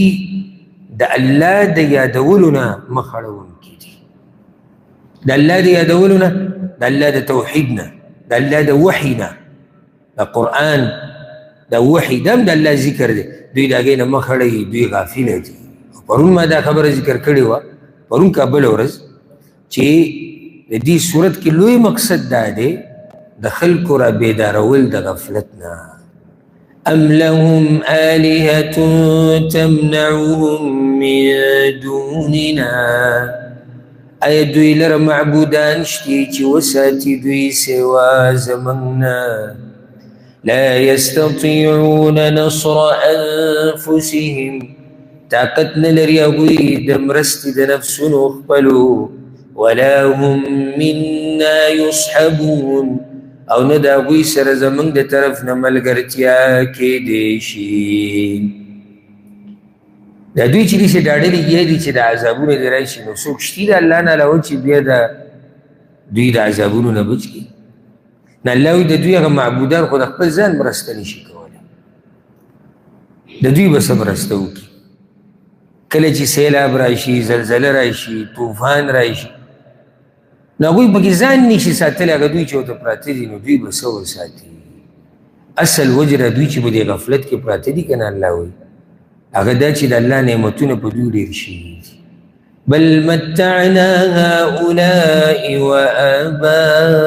د الله د یادولو نه مخ اړوونکي دي. د الله د یادولو نه، د الله د توحید نه، د الله د وحي نه، د قرآن د وحي دا هم د الله ذکر دی، دوی د هغې نه مخ اړوي، دوی غافله دي. پرون ما دا خبره ذکر کړې وه، پرون که بله ورځ، چې د دې صورت کې لوی مقصد دا دی د خلکو را بیدارول د غفلت نه. ام لهم آلهة تمنعهم من دوننا، آیا دوی لره معبودان شتي چې وساتي دوی سوا زموږ نه؟ لا يستطيعون نصر انفسهم، طاقت نه لري هغوی د مرستې د نفسونو خپلو. ولا هم منا يصحبون، او نه د هغوی سره زموږ د طرف نه ملګرتیا کېدی شي. دا دوی چې داسې ډاډه لګیا دي چې د عذابونو دې راشي، نو څوک شتي د الله نه علاوه چې بیا د دوی د عذابونو نه بچ کړي؟ نه، الله وایي د دوی هغه معبودان خو د خپل ځان مرسته نه شي کولی، د دوی به څه مرسته وکړي؟ کله چې سیلاب راشي، زلزله راشي، طوفان راشي، نو هغوی پکې ځان نشي ساتلی، هغه دوی چې ورته پراته دي نو دوی به څه وساتي؟ اصل وجه د دوی چې په دې غفلت کې پراته دي که نه، الله وایي هغه دا چې د الله نعمتونه په دوی ډېر شوي دي. بل متعنا هؤلاء وآباءهم،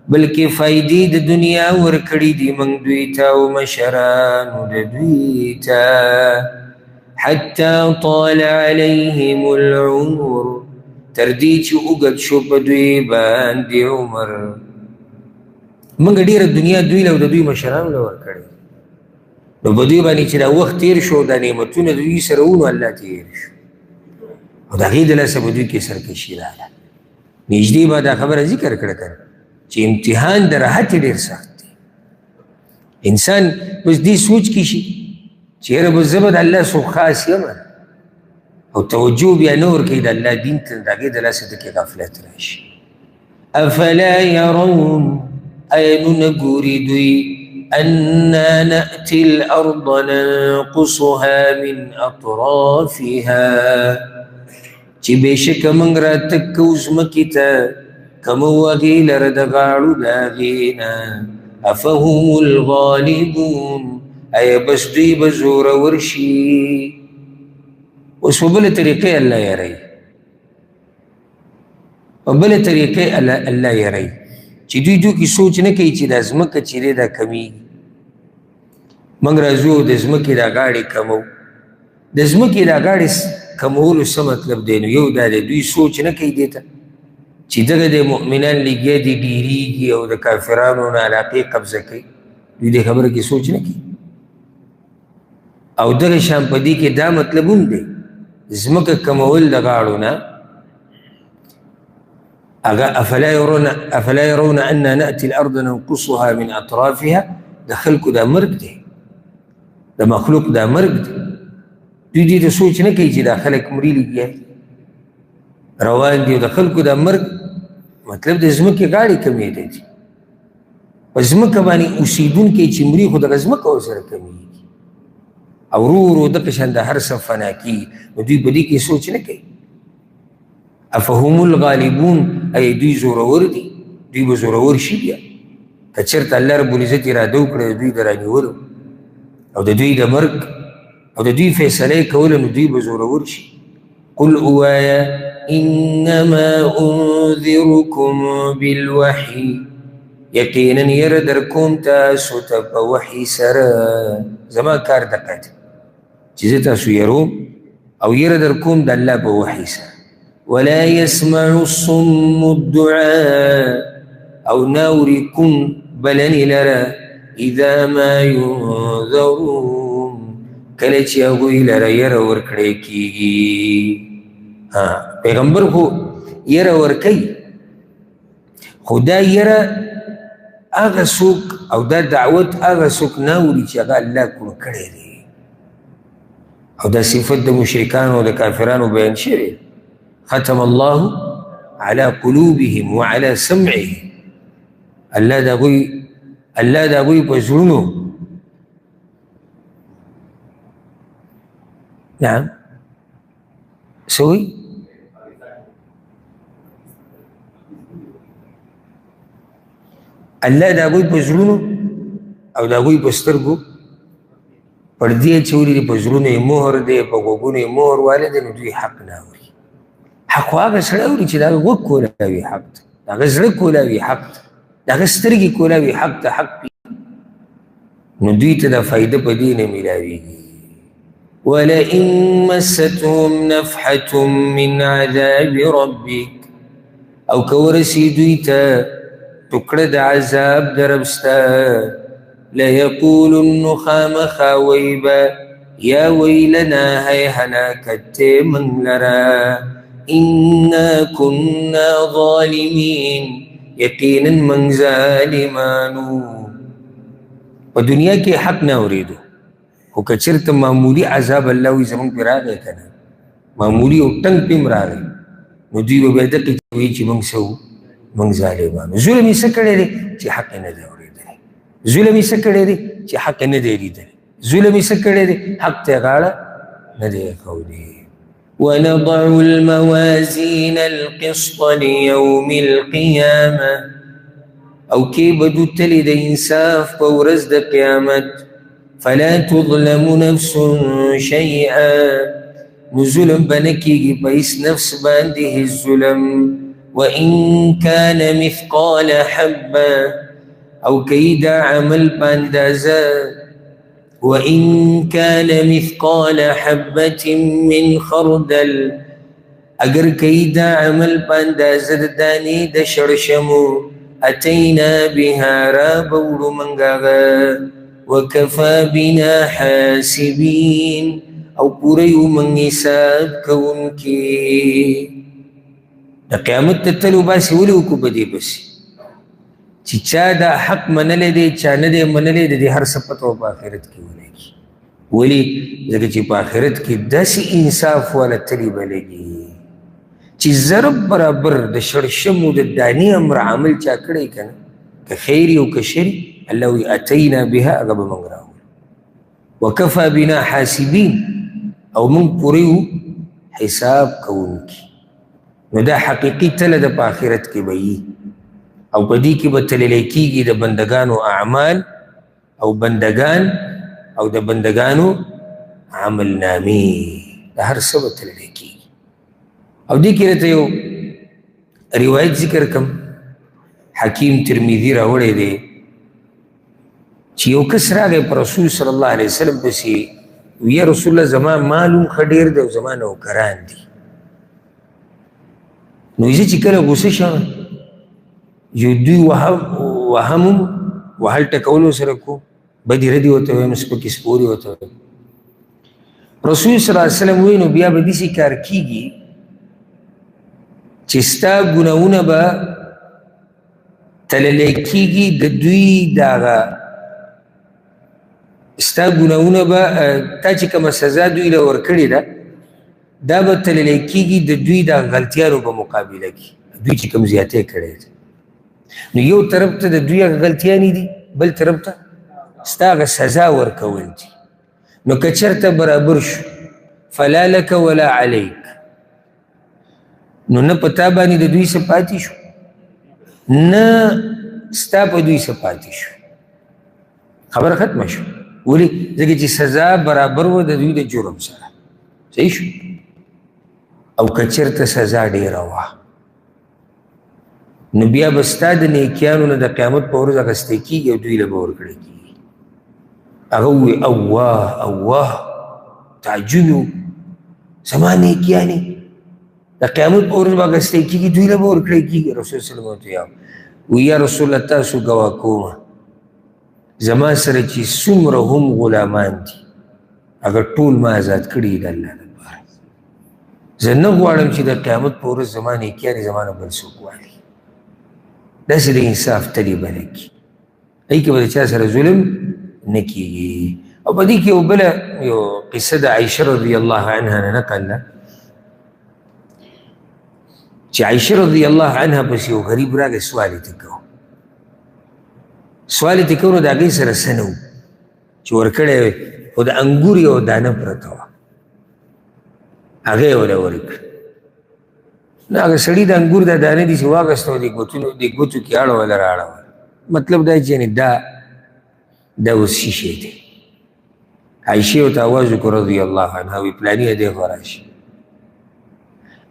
بلکې فایدې د دنیا ورکړي دي موږ دوی ته او مشرانو د دوی ته، حتی طال علیهم العمر، تر دې چې اوږد شو په دوی باندې عمر. موږ ډېره دنیا دوی له او د دوی مشرانو له ورکړې، نو په دوی باندې چې دا وخت تېر شو، دا نعمتونه د دوی سره وو، نو الله تېر شو او د هغې د لاسه په دوی کې سرکشي راغله. نږدې به دا خبره ذکر کړه که نه چې امتحان د راحت ډېر سخت دی. انسان بس دې سوچ کې شي چې یاره بس زه به د الله څوک خاص یم، او توجه بیا نه ورکوي د الله دین ته، د هغې د لاسه د کې غفلت راشي. افلا يرون، ایا نو نه ګوري دوی انا نأتي الأرض ننقصها من أطرافها، چې بېشکه موږ راتګ کوو ځمکې ته کمو هغې لره د غاړو د هغې نه. افهم الغالبون، ایا بس دوی به زورور شي؟ اوس په بله طریقې الله یاروي، په بله طریقې الله یاروي چې دوی دوی کې سوچ نه کوي چې دا ځمکه چې دی دا کمیږي، موږ راځو د ځمکې دا غاړې کمو. د ځمکې دا غاړې کمولو څه مطلب دی؟ نو یو دا دی دوی سوچ نه کوي دې ته چې دغه د مؤمنان لګیا دي ډېرېږي او د کافرانو نه علاقې قبضه کوي، دوی دې خبره کې سوچ نه کوي. او دغه شان په دې کې دا مطلب هم دی ځمکه کمول د غاړو نه، هغه افلا يرون أنا نأتي الأرض ننقصها من أطرافها، د خلکو دا مرګ دی، د مخلوق دا مرګ دی. دوی دې ته سوچ نه کوي چې دا خلک مري لګیا روان دي، د خلکو دا مرګ مطلب د ځمکې غاړې کمېدی دي. په ځمکه باندې اوسېدونکی چې مري خو دغه ځمکه ورسره کمېږي او ورو ورو دغه شان د هر څه فنا کېږي، نو دوی په دې کې سوچ نه کوي. افهم الغالبون، ای دوی زورور دي، دوی به زورور شي بیا که چېرته الله رب العزت اراده وکړه د دوی د رانیولو او د دوی د مرګ او د دوی فیصله یې کوله، نو دوی به زورور شي. قل ووایه انما انذرکم بالوحي، یقینا یره در کوم تاسو ته په وحي سره. زما کار دقه دی چې زه تاسو یروم او یره در کوم د الله په وحي سره. ولا يسمع الصم الدعاء، او ناوري کوم بلنې لره اذا ما ينذرون، کله چې هغوی لره یره ورکړی کېږي. پیغمبر خو یره ورکوي، خو دا یره هغه څوک او دا دعوت هغه څوک نه اوري چې هغه الله کوڼ کړی دی. او دا صفت د مشرکانو او د کافرانو بیان شوی، ختم الله على قلوبهم وعلى سمعهم، الله د هغوی په زړونو. نعم سوي الله د هغوی په زړونو او د هغوی په سترګو پردې اچولي دي، په زړونو یې مهر دی، په غوږونو یې مهر والی دی، نو دوی حق نه اوري. حق خو هغه سړی اوري چې د هغه غوږ کولاوي حق ته، د هغه زړه کولاوي حق ته، د هغه سترګې کولاوي حق ته، حق پي. نو دوی ته دا فایده په دې نه میلاویږي. ولئن مستهم نفحة من عذاب ربك، او که ورسي دوی ته ټوکړه د عذاب د رب ستا، ليقولن خامخا وایي به یا ویلنا هی هلاکت دی موږ لره، انا كنا ظالمین، یقینا موږ ظالمانو. په دنیا کې حق نه اورېدو، خو که چېرته معمولي عذاب الله وایي زموږ پرې راغی که نه، معمولي او ټنګ پرې هم راغی، نو دوی به بیا دقې وایي چې موږ څه وو، موږ ظالمانو. ظلم یې څه کړی دی چې حق یې نه دی اورېدلی، ظلم یې څه کړی دی چې حق یې نه دی لیدلی، ظلم یې څه کړی دی حق ته یې غاړه نه دی ایښودې. ونضع الموازين القسط ليوم القيامة، او کې به دو تلې د انصاف په ورځ د قیامت. فلا تظلم نفس شيئا، نو ظلم به نه کېږي په هېڅ نفس باندې هېڅ ظلم. وإن كان مثقال حبة، او که دا عمل په اندازه وإن كان مثقال حبة من خردل، اگر کئی دا عمل په اندازه د دانې د شړشمو، اتینا بها، را به وړو موږ هغه، وکفا بنا حاسبین، او پوره یو موږ حساب کوونکي. د قیامت ته تل وباسي. ولې وکړو په دې پسې چې چا دا حق منلی دی، چا نه دی منلی، د دې هر څه پته به په آخرت کې ولګي. ولې؟ ځکه چې په آخرت کې داسې انصاف والا تلې به لګي چې ضرب برابر د شړشمو د دانې امر عمل چا کړی که نه، که خیر او که شر، الله وایي اتینا بها، هغه به موږ راوړو. وکفا بنا حاسبین، او موږ پوره یو حساب کوونکي. نو دا حقیقي تله ده په آخرت کې به وي، او په دې کې به تللی کېږي د بندګانو اعمال او بندګان او د بندګانو عمل نامې، د هر څه به تللی کېږي. او دې کې راته یو روایت ذکر کم، حکیم ترمذي راوړی دی چې یو کس راغی پر رسول صلی الله علیه وسلم پسې، ویا رسول الله زما مال هم ښه ډېر دی او زما نوکران دي. نو زه چې کله غوسه شم، یو دوی وهم وهل ټکولو سره کو، بدې ردې ورته وایم، سپکې سپورې ورته وایم. رسول صلی الله علیه وسلم وایي نو بیا به داسې کار کېږي چې ستا ګناهونه به تللی کېږي د دوی دغه، ستا ګناهونه به تا چې کومه سزا دوی له ورکړې ده، دا به تللی کېږي د دوی د غلطیانو په مقابله کې، دوی چې کوم زیاتی کړی دی. نو یو طرف ته د دوی هغه غلطیانې دي، بل طرف ته ستا هغه سزا ورکول دي. نو که چېرته برابر شو، فلا لک ولا علیک، نو نه په تا باندې د دوی څه پاتې شو، نه ستا په دوی څه پاتې شو، خبره ختمه شو. ولې؟ ځکه چې سزا برابر وه د دوی د جرم سره، صحیح شو. او که چېرته سزا ډېره وه، نو بیا به ستا د نیکیانو نه د قیامت په ورځ اخیستی کېږي او دوی له به ورکړی کېږي. هغه ووایي اوه اوه، تعجب یې وکړو، زما نیکیانې د قیامت په ورځ به اخیستی کېږي، دوی له به ورکړی کېږي. رسول صلی الله علیه وسلم وایي یا رسول الله تاسو ګواه کومه، زما سره چې څومره هم غلامان دي هغه ټول ما ازاد کړي د الله لپاره. زه نه غواړم چې د قیامت په ورځ زما نیکیانې زما نه بل څوک والي. داسې د انصاف تلې به نه کړي، هغې کې به د چا سره ظلم نه کېږي. او په دې کې یو بله یو قصه د عایشه رضی الله عنها نه نقل ده چې عایشه رضی الله عنها پسې یو غریب راغی، سوال یې ترې کوه. سوال یې ترې کوه، نو د هغې سره څه نه و چې ورکړی وی، خو د انګور یو دانه پرته وه، هغه یې وله ورکړه. نو هغه سړي د انګور دا دانه دي چې واخیسته او د ګوتو کې اړوله رااړوله. مطلب دا چې یعنې دا اوس څه شی دی. عایشې ورته اواز وکړ رضی الله عنها، وایي پلانیه دی خو راشي.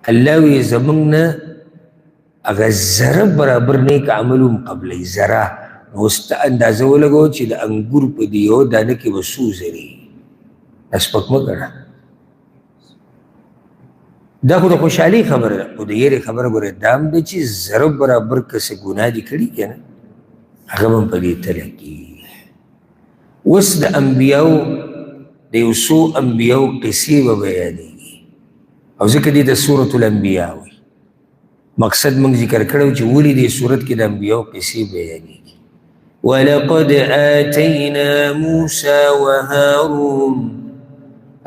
الله وایي زموږ نه هغه ذره برابر نیک عمل هم قبلوي، ذره. نو اوس ته اندازه ولګوه چې د انګور په دې یوه دانه کې به څو ذرې وي. دا سپک مه ګڼه، دا خو د خوشحالۍ خبره ده، خو د یرې خبره ګوره دا هم ده چې ذره برابر که څه ګناه دې کړي که نه، هغه به هم په دې تله کېږي. اوس د انبیاو د یو څو انبیاو قصې به بیانېږي، او ځکه دې د سورة الانبیا وایي. مقصد موږ ذکر کړی چې ولې دې سورت کې د انبیاو قصې بیانېږي. ولقد آتینا موسی وهارون،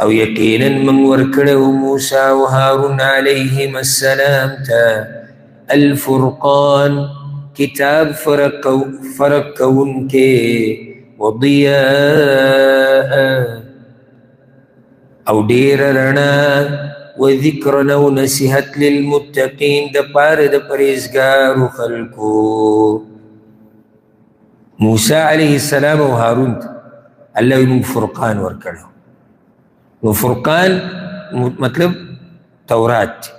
او یقینا موږ ورکړی و موسی او هارون علیهما السلام ته الفرقان، کتاب فرق کوونکی، وضیاء او ډېره رڼا، وذکرا او نصیحت للمتقین، د پاره د پرهېزګارو خلکو. موسی علیه السلام او هارون ته الله یې موږ فرقان ورکړی. نو فرقان مطلب تورات دی،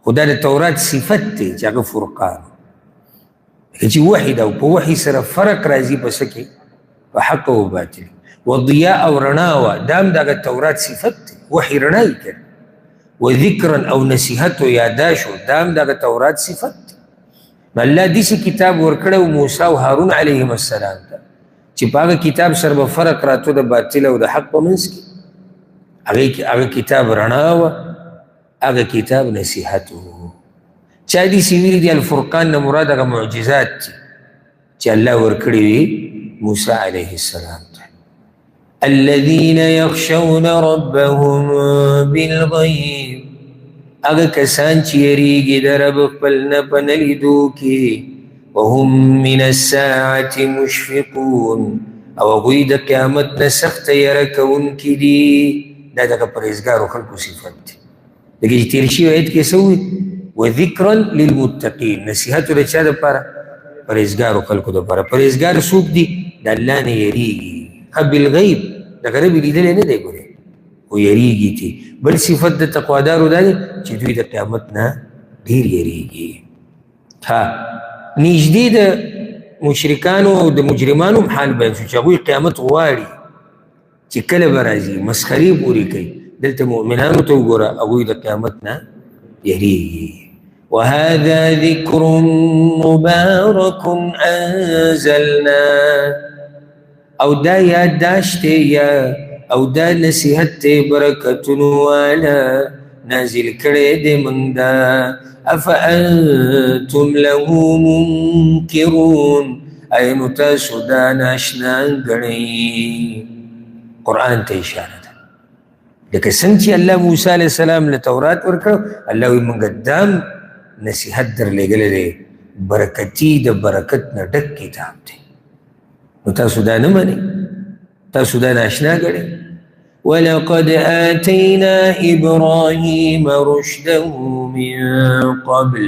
خو دا د تورات صفت دی چې هغه فرقان چې وحي ده، او په وحي سره فرق راځي په څه کې؟ په حق او باطل. وضیاء او رڼا وه، دا هم د هغه تورات صفت دی، وحي رڼا یې کړه. وذکرا او نصیحت او یاداشو، دا هم د هغه تورات صفت دی. نو الله داسې کتاب ورکړی و موسی او هارون علیهم السلام ته چې په هغه کتاب سره به فرق راتلو د باطل او د حق په منځ کې. هغه کتاب رڼا وه، هغه کتاب نصیحت و. چا داسې ویلي دي الفرقان نه مراد هغه معجزات دي چې الله ورکړي وي موسی علیه السلام ته. الذين يخشون ربهم بالغيب، هغه کسان چې یریږي د رب خپل نه په نه لیدو کې، وهم من الساعة مشفقون، او هغوی د قیامت نه سخته یره کوونکي دي. دا دغه پرهېزګارو خلکو صفت دی. لکه چې تېر شوي آیت کې څه وویل؟ وذکرا للمتقین، نصیحت د چا دپاره؟ پرهېزګارو خلکو دپاره. پرهېزګار څوک دي؟ د الله نه یریږي، ښه بالغیب، دغه رب یې لیدلی نه دی ګورې، خو یریږي ترې. بل صفت د تقوادارو دا دی چې دوی د قیامت نه ډېر یریږي. ها نږدې د مشرکانو او د مجرمانو هم حال بیان شو چې هغوی قیامت غواړي چې کله به راځي، مسخرې پورې کوي. دلته مؤمنانو ته وګوره، هغوی د قیامت نه یریږي. وهذا ذکر مبارک انزلناه، او دا یادداشت دی یا او دا نصیحت دی برکتونو والا نازل کړی دی موږ دا. افانتم له منکرون، ایا نو تاسو دا ناشنا ګڼئ؟ قرآن ته اشاره ده. لکه څنګه چې الله موسی علیه السلام له تورات ورکړ، الله وایي موږ دام نصیحت درلېږلی دی، برکتي د برکت نه ډک کتاب دی، نو تاسو دا نه منئ، تاسو دا ناشنا ګڼئ. ولقد آتينا إبراهيم رشده من قبل،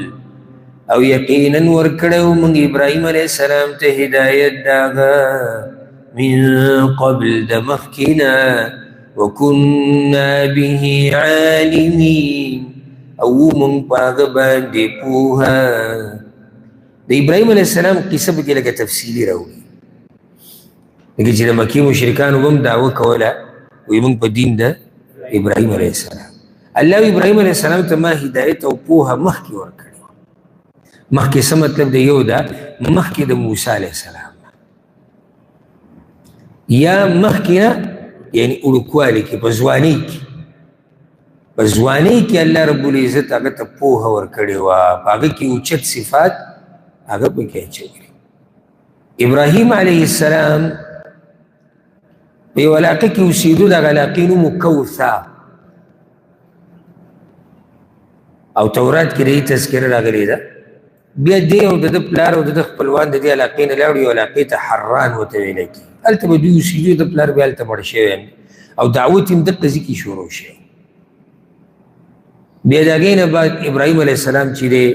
او یقینا ورکړی و موږ ابراهیم علیه السلام ته هدایت د هغه من قبل د مخکې نه، وكنا به عالمین، او موږ په هغه باندې پوهه. د ابراهیم علیه السلام قصه پکې لږه تفصیلي راوړي، لکه چې د مکې مشرکانو به هم دعوه کوله، وایي موږ په دین د ابراهیم علیه السلام. الله ابراهیم علیه السلام ته ما هدایت او پوهه مخکې ورکړې وه. مخکې څه مطلب دی؟ یو دا مخکې د موسی علیه السلام، یا مخکې نه یعنی وړوکوالي کې، په ځوانۍ کې، په ځوانۍ کې الله رب العزت هغه ته پوهه ورکړې وه، په هغه کې اوچت صفات هغه پکې اچولي. ابراهیم علیه السلام په یوه علاقه کې اوسېدو، دغه علاقې نوم و کوثا، او تورات کې د دې تذکره راغلې ده. بیا دی او د ده پلار او د ده خپلوان د دې علاقې نه لاړو یو علاقې ته حران ورته ویلی کېږي، هلته به دوی اوسېدو، د پلار بیا هلته مړ شوی او دعوت یې هم دقه ځای کې شروع شوی. بیا د هغې نه بعد ابراهیم علیه السلام چې دی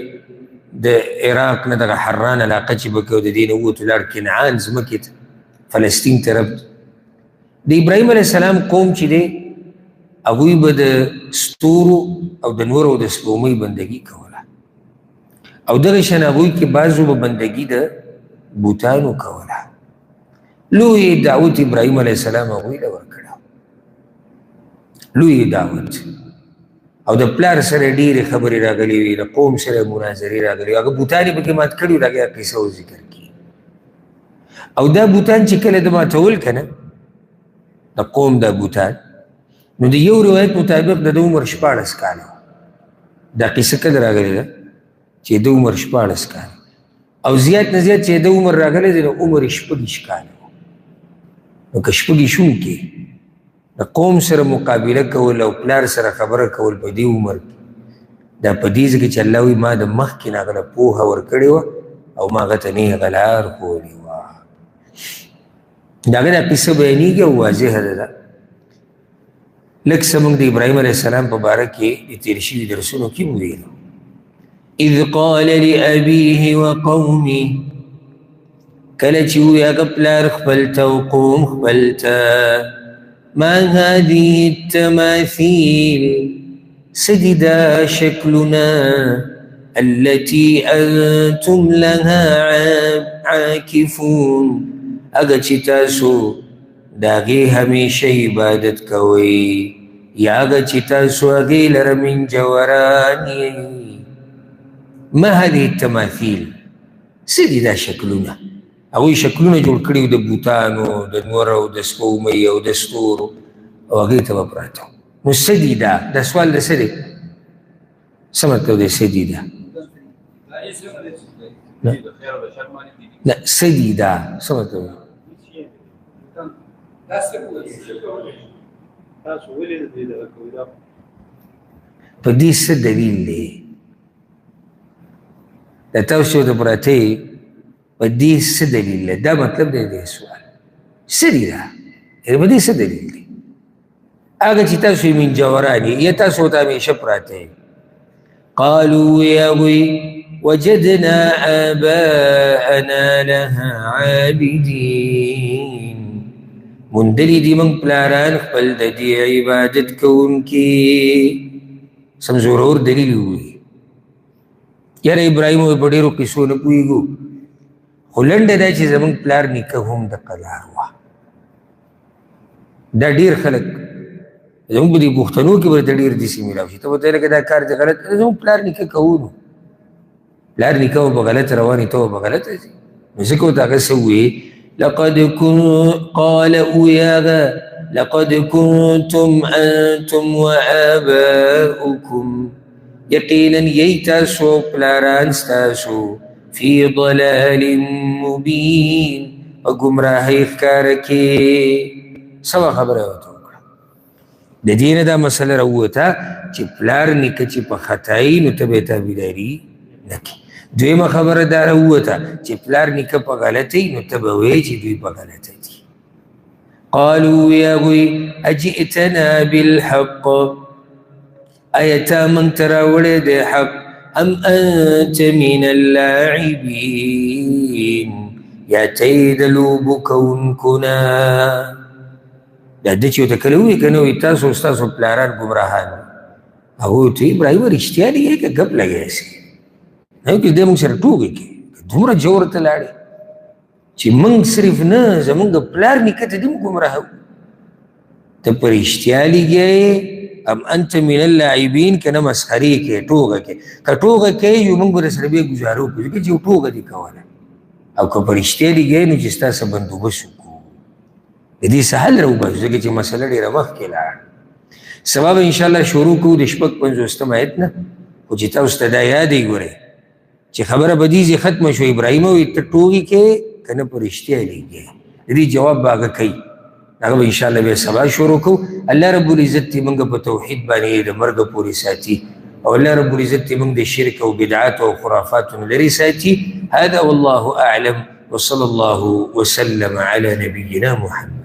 د عراق نه دغه حران علاقه چې به کوي، د دې نه ووتو لاړ کنعان ځمکې ته، فلسطین طرف ته. د ابراهیم علیه السلام قوم چې دی هغوی به د ستورو او د نور او د سپوږمۍ بندګي کوله، او دغه شان هغوی کې بعضو به بندګي د بوتانو کوله. لوی دعوت ابراهیم علیه السلام هغوی له ورکړه، لوی دعوت، او د پلار سره ډېرې خبرې راغلې وې، د قوم سره مناظرې راغلې وې، هغه بوتان یې پکې مات کړي وو، د هغې قصه اوس ذکر کړي. او دا بوتان چې کله د ماتول که نه د قوم دا بوتان، نو د یو روایت مطابق د ده عمر 16 کاله و. دا قصه کله راغلې ده؟ چې د عمر 16 کاله، او زیات نه زیات چې د عمر راغلی دی نو عمر یې 26 کاله و. نو که 26 هم کې د قوم سره مقابله کول او پلار سره خبره کول په دې عمر کې، دا په دې ځکه چې الله وایي ما د مخکې نه هغه له پوهه ورکړې وه او ما هغه ته نېغه لار ښوولې وه. د هغه دا قصه بیانېږي او واضحه ده. لږ څه موږ د ابراهیم علیه السلام په باره کې د تېر شوي درسونو کې وویلو. اذ قال لأبيه وقومه، کله چې ووایي هغه پلار خپل ته او قوم خپل ته، ما هذه التماثيل، څه دي دا شکلونه، التي أنتم لها عاكفون، هغه چې تاسو د هغې همیشه عبادت کوئ، یا هغه چې تاسو هغې لره منجوران یئ. ما هذه التماثیل؟ څه دي دا شکلونه؟ هغوی شکلونه جوړ کړي وو د بوتانو، د نور او د سپوږمۍ او د ستورو، او هغې ته به پراته وو. نو څه دي دا؟ دا سوال د څه دی؟ څه مطلب دی څه دي دا؟ نه، څه دي دا؟ څه مطلب دی؟ په دې څه دلیل دی؟ دا تاسو ته پراته په دې څه دلیل دی؟ دا مطلب دی دې سوال څه دي دا؟ یعنې په دې څه دلیل دی؟ هغه چې تاسو یې منجوران یئ، یا تاسو ته همیشه پراته یئ. قالوا یا وی وجدنا آباءنا لها عابدین، موندلي دي موږ پلاران خپل د دې عبادت کوونکي. سم زورور دلیل ووایي. یاره ابراهیم وایي په ډېرو قصو نه پوهېږو، خو لنډه دا چې زموږ پلار نیکه هم د قلار وه. دا ډېر خلک زموږ په دې پښتنو کې ورته ډېر داسې میلاو شي، ته ورته لکه دا کار دې غلط دی، زموږ پلار نیکه کوو، نو پلار نیکه به په غلط روان وي، ته به په غلطه ځې. نو ځکه ورته هغه څه ووایي، لقد قال ویاغه لقد كنتم انتم وآباؤكم، یقینا یی تاسو پلاران ستاسو فی ضلال مبین، په ګمراهۍ ښکاره کې. سمه خبره ورته وکړه. د دې نه دا مسله راووته چې پلار نیکه چې په خطایي نو ته به یې تابعداري نه کوې. دویمه خبره دا راووته چې پلار نیکه په غلطه نو ته به وایې چې دوی په غلطه دي. قالوا یا وی اجئتنا بالحق، آیا تا موږ ته راوړی دی حق، ام انت من اللاعبین، یا ته یې د لوبو کوونکو نه. دا ده چې ورته کله ووایي که نه وایي تاسو ستاسو پلاران ګمراهان وو، هغوی ورته وایي ابراهیمه رښتیا لګوې که ګپ لګوې؟ سي نه که دی موږ سره ټوکې کوي، دومره جوړ ته لاړې چې موږ صرف نه زموږ پلار نیکه ته دې هم ګمراه وو. ته په رښتیا لګوې ام انت من اللاعبین، که نه مسخرې کوې ټوکه کوې؟ که ټوکه کوې یو موږ به درسره بیا ګزاره وکړو، ځکه چې یو ټوکه دې کوله، او که په رښتیا لګوې نو چې ستا څه بندوبست وکړو، د دې څه حل راوباسو، ځکه چې مسله ډېره مخکې لاړه. سبا به انشاءالله شروع کوو د 56 آیت نه، خو چې تاسو ته دا یاد یې ګورئ چې خبره به دې ځای ختمه شوه. ابراهیم وایي ته ټوکې کوې که نه په رښتیا لګوې؟ د دې جواب به هغه کوي، هغه به انشاءالله بیا سبا شروع کوو. الله رب العزت دې موږ په توحید باندې د مرګ پورې ساتي، او الله رب العزت دې موږ د شرک او بدعات او خرافاتو نه لرې ساتي. هذا والله أعلم، وصلى الله وسلم على نبينا محمد.